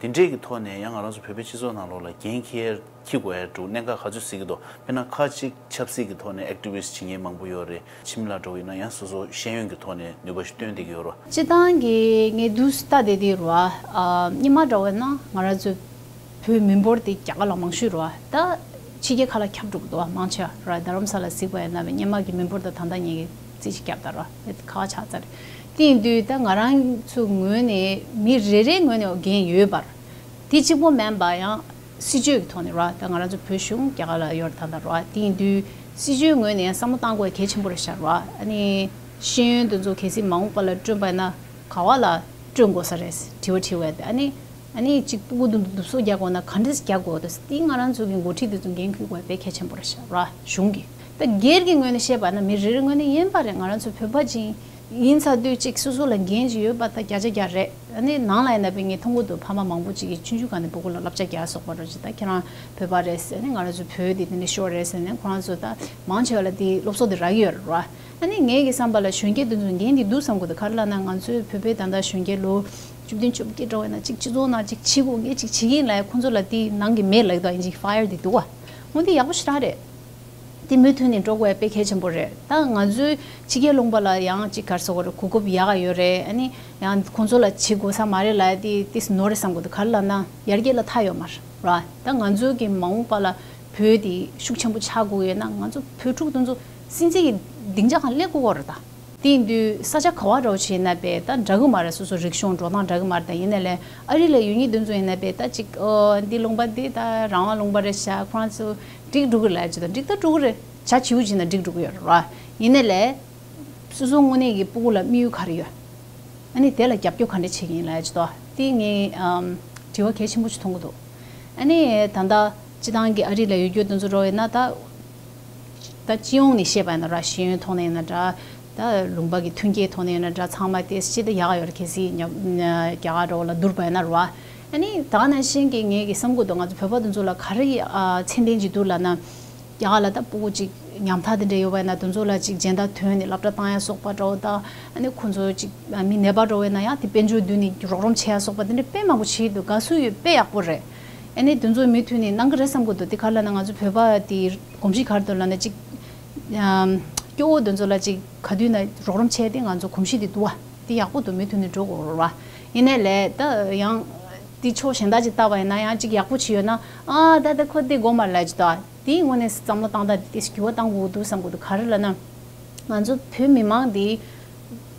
དེ་འདྲས་ཀྱི་ཐོག་ནས་ཡང་ང་རང་ཚོ་བོད་པའི་སྤྱི་ཚོགས་ནང་ལོགས་ལ་འགན་འཁྱེར་འཁྱེར་དགོས་ཡ་འདུག་གནད་འགག་ག་ཚོད་གཟིགས་ཀྱི་འདུག་དཔེར་ན་ཁག་ཅིག་ཆབ་སྲིད་ཀྱི་ཐོག་ནས་activist བྱེད་མཁན་མང་པོ་ཡོད་རེད། ཁྱིམ་ལ་འགྲོ་ཡིན་ན་ཡང་སོ་སོ་ཤེས་ཡོན་གྱི་ཐོག་ནས་ནུས་པ་ཞིག་བཏོན་བསྡད་ཀྱི་ཡོད་རེད། སྤྱིར་བཏང་གི་ངས་འདུག་ལྟ་བསྡད་དེ་རེད་བ། ཨ་སྔོན་མ་འདྲ་བོ་ཡིན་ན་ང་རང་ཚོའི་བོད་མི་འབོར་དེ་རྒྱ་གར་ལ་མང་ཤོས་རེད་བ། ད་ཕྱི་རྒྱལ་ཁག་ལ་ཁྱབ་འགྲོ་གི་འདུག་བ། མང་ཆེ་བ་རེད་བ། རྡ་རམ་ས་ལ་གཟིགས་པ་ཡིན་ན་སྔོན་མ་གི་མི་འབོར་དང་ད་ལྟ་ཉིད་ཀྱི་རྩིས་ཤིག་བརྒྱབ་ད་རེད་བ། ཁ་ཁ་ཆགས་ཚར་རེད། དེ་ཡིན་དུས་ད་ང་རང་ཚོའི་ངོས་ནས་མི་རེ་རེའི་ངོས་ནས་འགན་ཡོད་པར། དེ་གཅིག་པོ་མིན་པ་ཡང་སྲིད་བྱུས་ཀྱི་ཐོག་ནས་རེད་བ། ད་ང་རང་ཚོ་བོད་གཞུང་རྒྱ་གར་ལ་ཡོད་རེད་ད་ལྟ་རེད་བ། དེ་ཡིན་དུས་སྲིད་བྱུས་ངོས་ནས་བསམ་བློ་བཏང་དགོས་གལ་ཆེན་པོ་རེད་ཤག་རེད་བ། ཨ་ནི་ཤེས་ཡོན་དེ་ཚོ་གལ་སྲིད་མ་འོངས་པ་ལ་བསྐྲུན་པ་ཡིན་ན་ག་བ་ལ་བསྐྲུན་དགོས་ས་རེད་དྲི་བ་དྲི་བ་དེ། ཨ་ནི་ཨ་ནི་གཅིག་སྤུ་གུ་དེ་ཚོ་སྡུག་སོ་རྒྱག་དགོས་ན་ག་འདྲས་རྒྱག་དགོས་འདུག་དེ་ང་རང་ཚོ་གི་འགོ་ཁྲིད་དེ་ཚོ་འགན་འཁུར་དགོས་དཔེ་གལ་ཆེན་པོ་རེད་ཤག་རེད་བ། གཞུང་གི་ད་སྒེར་གྱི་ངོས་ནས་བཤད་པ་ན་མི་རེ་རེ་ངོས་ནས་ཡིན་པ་རེད། ང་རང་ཚོ་བོད་པ་ཅིག་ཡིན་ཚར་དུས་ཅིག་སོ་སོ་ལ་འགན་ཅིག་ཡོད་པ་ད་བརྒྱ་ཆ་བརྒྱ་རེད། ཨ་ནི་ནང་ལ་ཡིན་ན་དཔེ་ངས་མཐོང་གི་འདུག་ཕ་མ་མང་པོ་ཅིག་གིས་ཆུང་ཆུང་སྒང་ནས་སྤུ་གུ་ལ་བསླབ་བྱ་རྒྱག་སོགས་པ་རོ་ཅིག་ད་ཁྱེད་རང་བོད་པ་རེད་ཟེར་ནས་ང་རང་ཚོ་བོད་དེ་དེ་འདྲ་ཤོར་རེད་ཟེར་ནས་ཁོ་རང་ཚོ་ད་མང་ཆེ་བ་ལ་དེ་སློབ་གསོ་དེ་རག་གི་ཡོད་རེད་ར། ཨ་ནི་ངའི་གི་བསམ་པ་ལ་གཞོན་སྐྱེས་དེ་ཚོ་འགན་དེ་འདུག་བསམ་གི་འདུག་ག་རེ་ལབ་ན་ང་ཚོའི་བོད་པའི་ད་ལྟ་གཞོན་སྐྱེས་ལོ་བཅུ་བདུན་བཅོ་བརྒྱད་འགྲོ་བས་ན་ཅིག་སྤྱི་ཚོགས་ནང་ཅིག་བྱེད་དགོས་ངས་ཅིག་བྱེད་ཀྱི་ཡིན་ལབ་ཡ་ཁོ་ཚོ་ལ་དེ་ནང་གི་མེད་ལབ་ཡོད་ད་ཡིན་ཅིག་fire དེ་འདུག་བ། འོ་དེ་ཡག་པོ་ཞེ་དྲག་རེད། དེ་མུ་མཐུད་ནས་འགྲོ་དགོས་དཔེ་གལ་ཆེན་པོ་རེད། ད་ང་ཚོའི་ཕྱི་རྒྱལ་ལུང་པ་ལ་ཡང་ཅིག་ག་རེ་ཟེར་དགོས་རེད། གོ་སྐབས་ཡག་ག་ཡོད་རེད། ཨ་ནི་ཡང་ཁོང་ཚོ་ལ་བྱེད་དགོས་ས་མ་རེད་ལབ་ཡ་དེ་ཏིས་ནོར་རེད་བསམ་དགོས་འདུག་ག་རེ་ལབ་ན་ཡར་རྒྱས་ལ་མཐའ་ཡོད་མ་རེད་ར། ད་ང་ཚོའི་གི་མ་འོངས་པ་ལ་བོད་དེ་ཤུགས་ཆེན་པོ་ཆགས་དགོས་ཡོད་ན་ང་ཚོ་བོད་ཕྲུག་དེ་ཚོ་སྲིད་འཛིན་གི་སྡིངས་ཆ་སྒང་སླེབས་དགོས་ཀྱི་རེད་ད། དེ་ཡིན་དུས་ས་ཆ་ག་བ་འདྲ་བོ་ཞིག་ཡིན་ན་དཔེ་ད་འདྲ་གི་མ་རེད། སོ་སོ་རིག་གཞུང་འགྲོ་སྟངས་འདྲ་གི་མ་རེད། ད་ཡིན་ནའི་ལས་ཨ་རི་ལ་ཡོད་མཁན་དེ་ཚོ་ཡིན་ན་དཔེ་ད་ཅིག་ཨོ་འདི་ལུང་པ་འདི་ད་རང་དབང་ལུང་པ་རེད་ཤག་ཁོ་རང་ཚོ་འགྲིག་འགྲོ་གི་རེད་ལབ་ཅིག་ད་འགྲིག་ད་འགྲོ་གི་རེད། བྱ་བྱིའུ་བྱིན་ན་འགྲིག་འགྲོ་གི་ཡོད་རེད་བ། ཡིན་ནའི་ལས་སོ་སོ་དངོས་གནས་ཀྱི་སྤུ་གུ་ལ་དམིགས་ཡུལ་ག་རེ་ཡོད། ཨ་ནི་དེ་ལ་རྒྱབ་སྐྱོར་ག་འདྲ་བྱེད་ཀྱི་ཡིན་ལབ་ཅིག་ད་དེ་ངས་ཨམ་དྲི་བ་གལ་ཆེན་པོ་ཞིག་མཐོང་གི་འདུག་ཨ་ནི་ད་ལྟ་སྤྱི་བཏང་གི་ཨ་རི་ལ་ཡོད་རྒྱུ་དེ་ཚོ་འགྲོ་བས་ན་ད། ད་སྤྱི་ཡོངས་ནས་བཤད་པ་ཡིན་ན་ར་ཤེས་ཡོན་ཐོག་ནས་ཡིན་ན་འདྲ། ད་ལུང་པ་གི་མཐུན་རྐྱེན་ཐོག་ནས་ཡིན་ན་འདྲ་ཚང་མ་དེ་སྤྱི་ད་ཡག་ཡོད་རེད། གལ་སྲིད་ཉམ་རྒྱ་གར་འདྲ་བོ་ལ་བསྡུར་བ་ཡིན་ན་ར་བ། ཨ་ནི་ད་ག་ནང་བཞིན་གྱི་ངས་ཀྱི་བསམ་གྱི་འདུག་ང་ཚོ་བོད་པ་དེ་ཚོ་ལ་ག་རེ་ཨ་ཚད་ལྡན་ཅིག་འདུག་ལབ་ན། རྒྱ་གར་ལ་ད་སྤུ་གུ་ཅིག་ཉམ་ཐག་དེ་འདྲ་ཡོད་པ་ཡིན་ན་དེ་ཚོ་ལ་ཅིག་སྦྱིན་བདག་ཐོན་ནས་སློབ་གྲྭ་བཏང་ཡ་སོགས་པ་འདྲ་བོ་ད། ཨ་ནི་ཁོ་ཚོ་ཅིག་མི་ནད་པ་འདྲ་བོ་ཡིན་ན་ཡང་དེ་དཔལ་འབྱོར་བསྡུས་ནས་རོགས་རམ་བྱེད་ཡ་སོགས་པ་དེ་འདྲ་དཔེ་མང་པོ་བྱེད་ཀྱི་འདུག་དགའ་བསུ་ཡོད། དཔེ་ཡག་པོ་རེད། ཨ་ནི་དེ་ཚོ་མུ་མཐུད་ནས་གནང་གི་རེད་བསམ་གྱི་འདུག་དེ་ག་རེ་ལབ་ན་ང་ཚོ་བོད་པ་དེ་གོམས་གཤིས་ག་རེ་འདུག་ལབ་ན་ཅིག་ཨམ། སྐྱོ་བོ་དེ་ཚོ་ལ་ཅིག་ག་དུས་ན་རོགས་རམ་བྱས་ཏེ་ང་ཚོ་གོམས་གཤིས་དེ་འདུག་བ། དེ་ཡག་པོ་འདུག་མུ་མཐུད་ནས་འགྲོ་དགོས་རེད་བ། ཡིན་ནའི་ལས་ད་ཡང་དེ་ཕྱོགས་གཞན་དག་ཅིག་བལྟས་པ་ཡིན་ན་ཡང་ཅིག་ཡག་པོ་ཅིག་ཡོད་ན་ཨ་ད་ད་ཁོ་དེ་དགོས་མ་རེད་ལབ་ཅིག་ད། དེའི་ངོས་ནས་བསམ་བློ་བཏང་སྟངས་དེ་ཏོག་ཙམ་འགྱུར་བ་གཏང་དགོས་འདུག་བསམ་གྱི་འདུག་ག་རེ་ལབ་ན། ང་ཚོ་བོད་མི་མང་དེ་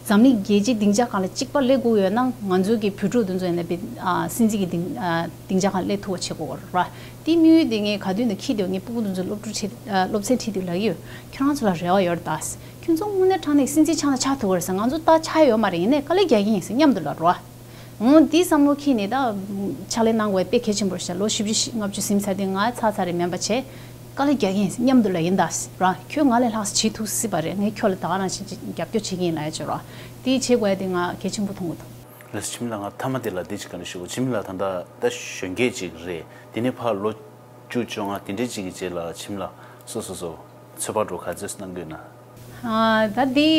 འཛམ་གླིང་རྒྱལ་སྤྱིའི་སྡིངས་ཆ་སྒང་ལ་གཅིག་པ་སླེབས་དགོས་ཡོད་ན་ང་ཚོའི་གི་བོད་ཕྲུག་དེ་ཚོ་ཡིན་ན་བི་ཨ་སྲིད་འཛིན་གྱི་སྡིངས་ཨ་སྡིངས་ཆ་སྒང་སླེབས་ཐུབ་པ་བྱེད་དགོས་རེད་བ། དེའི་དམིགས་ཡུལ་དེ་ངས་ག་དུས་ནས་འཁྱེར་བསྡད་ཡོད། ངས་སྤུ་གུ་དེ་ཚོ་སློབ་ཕྲུག་ཁྲིད་ཨ་སློབ་ཚན་ཁྲིད་དུས་ལབ་ཀྱི་ཡོད། ཁྱོད་རང་ཚོ་ལ་རེ་བ་ཡོད་རེད་ད། ཁྱོད་ཚོ་དངོས་གནས་དྲང་གནས་སྲིད་འཛིན་ཆགས་ན་ཆགས་ཐུབ་ཀྱི་རེད་ཟེར། ང་ཚོ་ད་ཆགས་ཡོད་མ་རེད། ཡིན་ནའི་དཀའ་ལས་རྒྱག་གི་ཡིན་ཟེར་མཉམ་དུ་ལབ་རེད་བ། འོང་། དེའི་བསམ་བློ་འཁྱེར་ནས་ད་ཕྱག་ལས་གནང་དགོས་དཔེ་གལ་ཆེན་པོ་རེད་ཤག་ལོ་བཞི་བཅུ་ཞེ་ལྔ་བཅུ་ཟིན་ཚར་དུས་ང་ཚར་ཚར་རེད་མེད་པ་བྱས། དཀའ་ལས་རྒྱག་གི་ཡིན་མཉམ་དུ་ལ་ཡིན་ད་ར། ཁྱོད་ང་ལས་ལྷག་བྱེད་ཐུབ་སྲིད་པ་རེད། ངས་ཁྱོད་ལ་ད་ག་རང་བཞིན་རྒྱབ་སྐྱོར་བྱེད་ཀྱི་ཡིན་ལབ་ཡ་ཅིག་ར། དེ་བྱེད་དགོས་ཡ་དེ་ང་གལ་ཆེན་པོ་མཐོང་གི་འདུག་ལགས་སོ། འཆི་མེད་ལགས། ང་མཐའ་མ་དེ་ལ་འདི་ཅིག་བཀའ་འདྲི་ཞུ་གོ། འཆི་མེད་ལགས་ད་ལྟ་ད་གཞོན་སྐྱེས་ཅིག་རེད། དེ་ནས་ཕར་ལོ་བཅུ་བཅོ་ལྔ་དེ་འདྲའི་ཅིག་གི་རྗེས་ལ་འཆི་མེད་ལགས་སོ་སོ་སོ་ཚོད་དཔག་འདྲ་ག་ཚོད་གནང་གི་ཡོད་ན། ཨ། ད་འདི་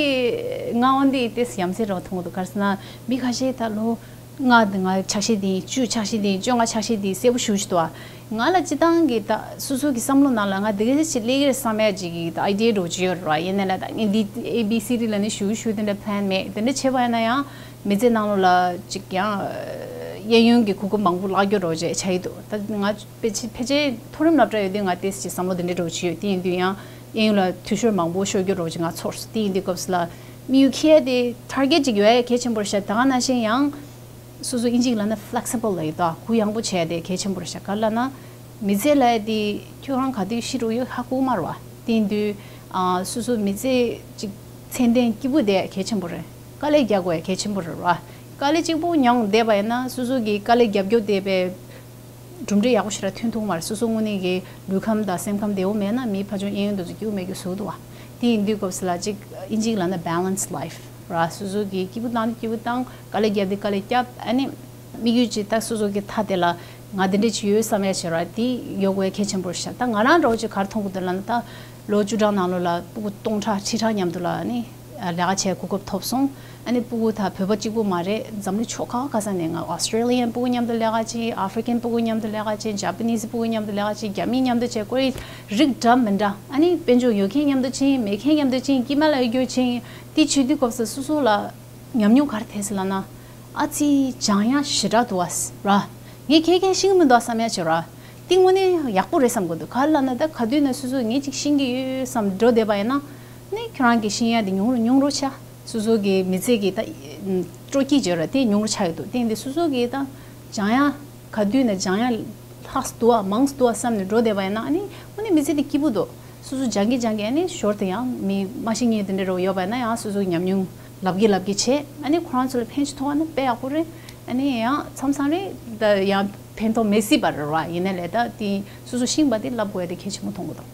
ང་འོན་ཏེ་ཏེས་ཡ་མཚན་རང་མཐོང་གི་འདུག་ག་རེ་ཟེར་ན་མི་ཁ་ཤས་ད་ལོ་ལྔ་འདི་ང་ཆགས་ཤེས་འདི་བཅུ་ཆགས་ཤེས་འདི་བཅོ་ལྔ་ཆགས་ཤེས་འདི་གསལ་པོ་ཞེ་པོ་ཅིག་འདུག་ང་ལ་སྤྱིར་བཏང་གི་ད་སོ་སོ་གི་བསམ་བློ་ནང་ལ་ང་འདི་ག་ཞིག་སླེབས་ཀྱི་རེད་བསམ་ཡ་ཅིག་གི་ད་ཨའི་ཌི་ཡ་འདྲ་བོ་ཅིག་ཡོད་རེད་བ། ཡིན་ནའི་ལ་ད་ངས་འདི་ཨེ་བི་སི་ཌི་ལབ་ནས་ཞུ་ཞུ་དེ་འདྲ་པི་ལན་མེད། དེ་འདྲ་བྱས་པ་ཡིན་ན་ཡང་མི་ཚེ་ནང་ལོགས་ལ་ཅིག་ཀྱང་གཡས་གཡོན་གྱི་གོ་སྐབས་མང་པོ་བརླག་རྒྱུ་འདྲ་བོ་ཅིག་ཆགས་ཀྱི་འདུག་ད་ང་ཕལ་ཆེར་ཕལ་ཆེར་མཐོ་རིམ་སློབ་གྲྭ་ཡོད་དུས་ང་ཏོག་ཙམ་ཅིག་བསམ་བློ་དེ་འདྲ་འདྲ་བོ་ཅིག་ཡོད། དེ་ཡིན་དུས་ཡང་གཡས་གཡོན་ལ་འཐུས་ཤོར་མང་པོ་ཤོར་རྒྱུ་འདྲ་བོ་ཅིག་ང་ཚོར་སོང་། དེ་ཡིན་དུས་སྐབས་སུ་ལ་དམིགས་ཡུལ་འཁྱེར་ཡ་དེ་ཊར་གེཊ་ཅིག་ཡོད་ཡ་གལ་ཆེན་པོ་རེད་ཤག་ད་ག་ནང་བཞིན་ཡང་སོ་སོ་ཨིན་ཇིའི་ལབ་ན་ཕི་ལེག་སི་བལ་ལབ་ཡོད་དོ། གུ་ཡངས་པོ་བྱས་ཏེ་གལ་ཆེན་པོ་རེད་ཤག་ག་རེ་ལབ་ན་མི་ཚེ་ལབ་ཡ་དེ་ཁྱོད་རང་ག་དུས་ཤི་འགྲོ་ཡོད་ཧ་གོ་མ་རེད་བ། དེ་ཡིན་དུས་ཨ་སོ་སོ་མི་ཚེ་གཅིག་ཚད་ལྡན་སྐྱིད་པོ་བསྡད་ཡ་གལ་ཆེན་པོ་རེད། དཀའ་ལས་རྒྱག་དགོས་ཡ་གལ་ཆེན་པོ་རེད་བ། དཀའ་ལས་གཅིག་པོ་མྱངས་བསྡད་པ་ཡིན་ན་སོ་སོ་གི་དཀའ་ལས་རྒྱབ་སྐྱོར་བསྡད་པའི་གྲུབ་འབྲས་ཡག་པོ་ཞེ་དྲག་ཐོན་ཐུབ་མ་རེད། སོ་སོ་དངོས་གནས་ཀྱི་ལུས་ཁམས་དང་སེམས་ཁམས་བདེ་བོ་མེད་ན་མིའི་ཕ་ཆུང་གཡས་གཡོན་དེ་ཚོ་སྐྱིད་པོ་མེད་རྒྱུ་བཟོ་འདུག་བ། དེ་ཡིན་དུས་སྐབས་སུ་ལ་ཅིག་ཨིན་ཇིའི་ལབ་ན་balance life ར། སོ་སོ་གི་སྐྱིད་པོ་བཏང་དུས་སྐྱིད་པོ་བཏང་། དཀའ་ལས་བརྒྱབ་དུས་དཀའ་ལས་བརྒྱབ། ཨ་ནི་དམིགས་ཡུལ་ཅིག་ད་སོ་སོ་གི་མཐའ་དེ་ལ་ང་འདི་འདྲ་ཅིག་ཡོད་བསམ་ཡ་ཅིག་ར། དེ་ཡོད་དགོས་ཡ་གལ་ཆེན་པོ་རེད་ཤག་ད་ང་རང་འདྲ་བོ་ཅིག་ག་རེ་མཐོང་གི་འདུག་ལབ་ན་ད་ལོ་བཅུ་གྲངས་ནང་ལོགས་ལ་སྤུ་གུ་སྟོང་ཕྲག་ཁྲི་ཕྲག་མཉམ་དུ་ལ་ཨ་ནི་ལས་ཀ་བྱེད་གོ་སྐབས་ཐོབ་སོང་། ཨ་ནི་སྤུ་གུ་ད་བོད་པ་གཅིག་པུ་མ་རེད། འཛམ་གླིང་ཕྱོགས་ག་བ་ག་ས་ནས་ང་ཨོ་སི་ཊྲེ་ལི་ཡན་སྤུ་གུ་མཉམ་དུ་ལས་ཀ་བྱེད། ཨ་ཧྥི་རི་ཀན་སྤུ་གུ་མཉམ་དུ་ལས་ཀ་བྱེད། ཇ་པ་ནིས་སྤུ་གུ་མཉམ་དུ་ལས་ཀ་བྱེད། རྒྱ་མི་མཉམ་དུ་བྱེད། ཀོ་རི་རིགས་འདྲ་མི་འདྲ། ཨ་ནི་དཔལ་འབྱོར་ཡོད་མཁན་མཉམ་དུ་ཕྱིན། མེད་མཁན་མཉམ་དུ་ཕྱིན། དཀྱིལ་མ་ལ་ཡོད་རྒྱུ་ཕྱིན། དེ་བྱེད་དུས་སྐབས་སུ་སོ་སོ་ལ་ཉམས་མྱོང་ག་རེ་ཐེབས་སོང་ལབ་ན། ཨ་ཙི་སྦྱང་ཡ་ཞེ་དྲག་འདུག་བ་ར། ངས་ཁྱེད་ཀྱིས་ཤེས་ཀྱི་མི་འདུག་བསམ་ཡ་ཅིག་ར། དེ་དངོས་གནས་ཡག་པོ་རེད་བསམ་གི་འདུག་ག་རེ་ལབ་ན་ད་ག་དུས་ན་སོ་སོ་ངས་ཅིག་ཤེས་ཀྱི་ཡོད་བསམ་འགྲོ་བསྡད་པ་ཡིན་ན། ནི་ཁྱོད་རང་གི་ཤེས་ཡ་དེ་ཉུང་རུ་ཉུང་རུ་ཆགས། སོ་སོ་གི་མི་ཚེ་གི་ད་སྤྲོ་སྐྱིད་བརྗོད་ར་དེ་ཉུང་རུ་ཆགས་ཡོད་འདུག་དེ་ཡིན་དུས་སོ་སོ་གི་ད་སྦྱང་ཡ་ག་དུས་ན་སྦྱང་ཡ་ལྷག་སུ་འདུག་བ་མང་སུ་འདུག་བ་བསམ་ནས་འགྲོ་བསྡད་པ་ཡིན་ན་ཨ་ནི་དངོས་གནས་མི་ཚེ་དེ་སྐྱིད་པོ་འདུག་སོ་སོ་སྦྱང་གི་སྦྱང་གི་ཨ་ནི་ཞོར་དུ་ཡང་མི་མ་ཤེས་མཁན་དེ་འདྲ་རོ་ཡོད་པ་ཡིན་ན་ཡང་སོ་སོ་གི་ཉམས་མྱོང་ལབ་ཀྱི་ལབ་ཀྱི་བྱས། ཨ་ནི་ཁོ་རང་ཚོ་ལ་ཕན་ཞིག་ཐོགས་ན་དཔེ་ཡག་པོ་རེད། ཨ་ནི་ཡང་མཚམས་མཚམས་རེད་ད་ཡང་ཕན་ཐོགས་མེད་སྲིད་པ་རེད་བ། ཡིན་ནའི་ལས་ད་དེ་སོ་སོ་ཤེས་པ་དེ་ལབ་དགོས་ཡ་དེ་གལ་ཆེན་པོ་མཐོང་གི་འདུག་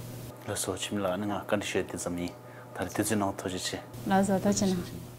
ལགས་སོ། འཆི་མེད་ལགས། ཨ་ནི་ང་བཀའ་འདྲི་ཞུ་ཡ་དེ་ཙམ་ཡིན། ད་རེས་དུས་ཚོད་གནང་ཐུགས་རྗེ་ཆེ། ལགས་སོ། ཐུགས་རྗེ་གནང་།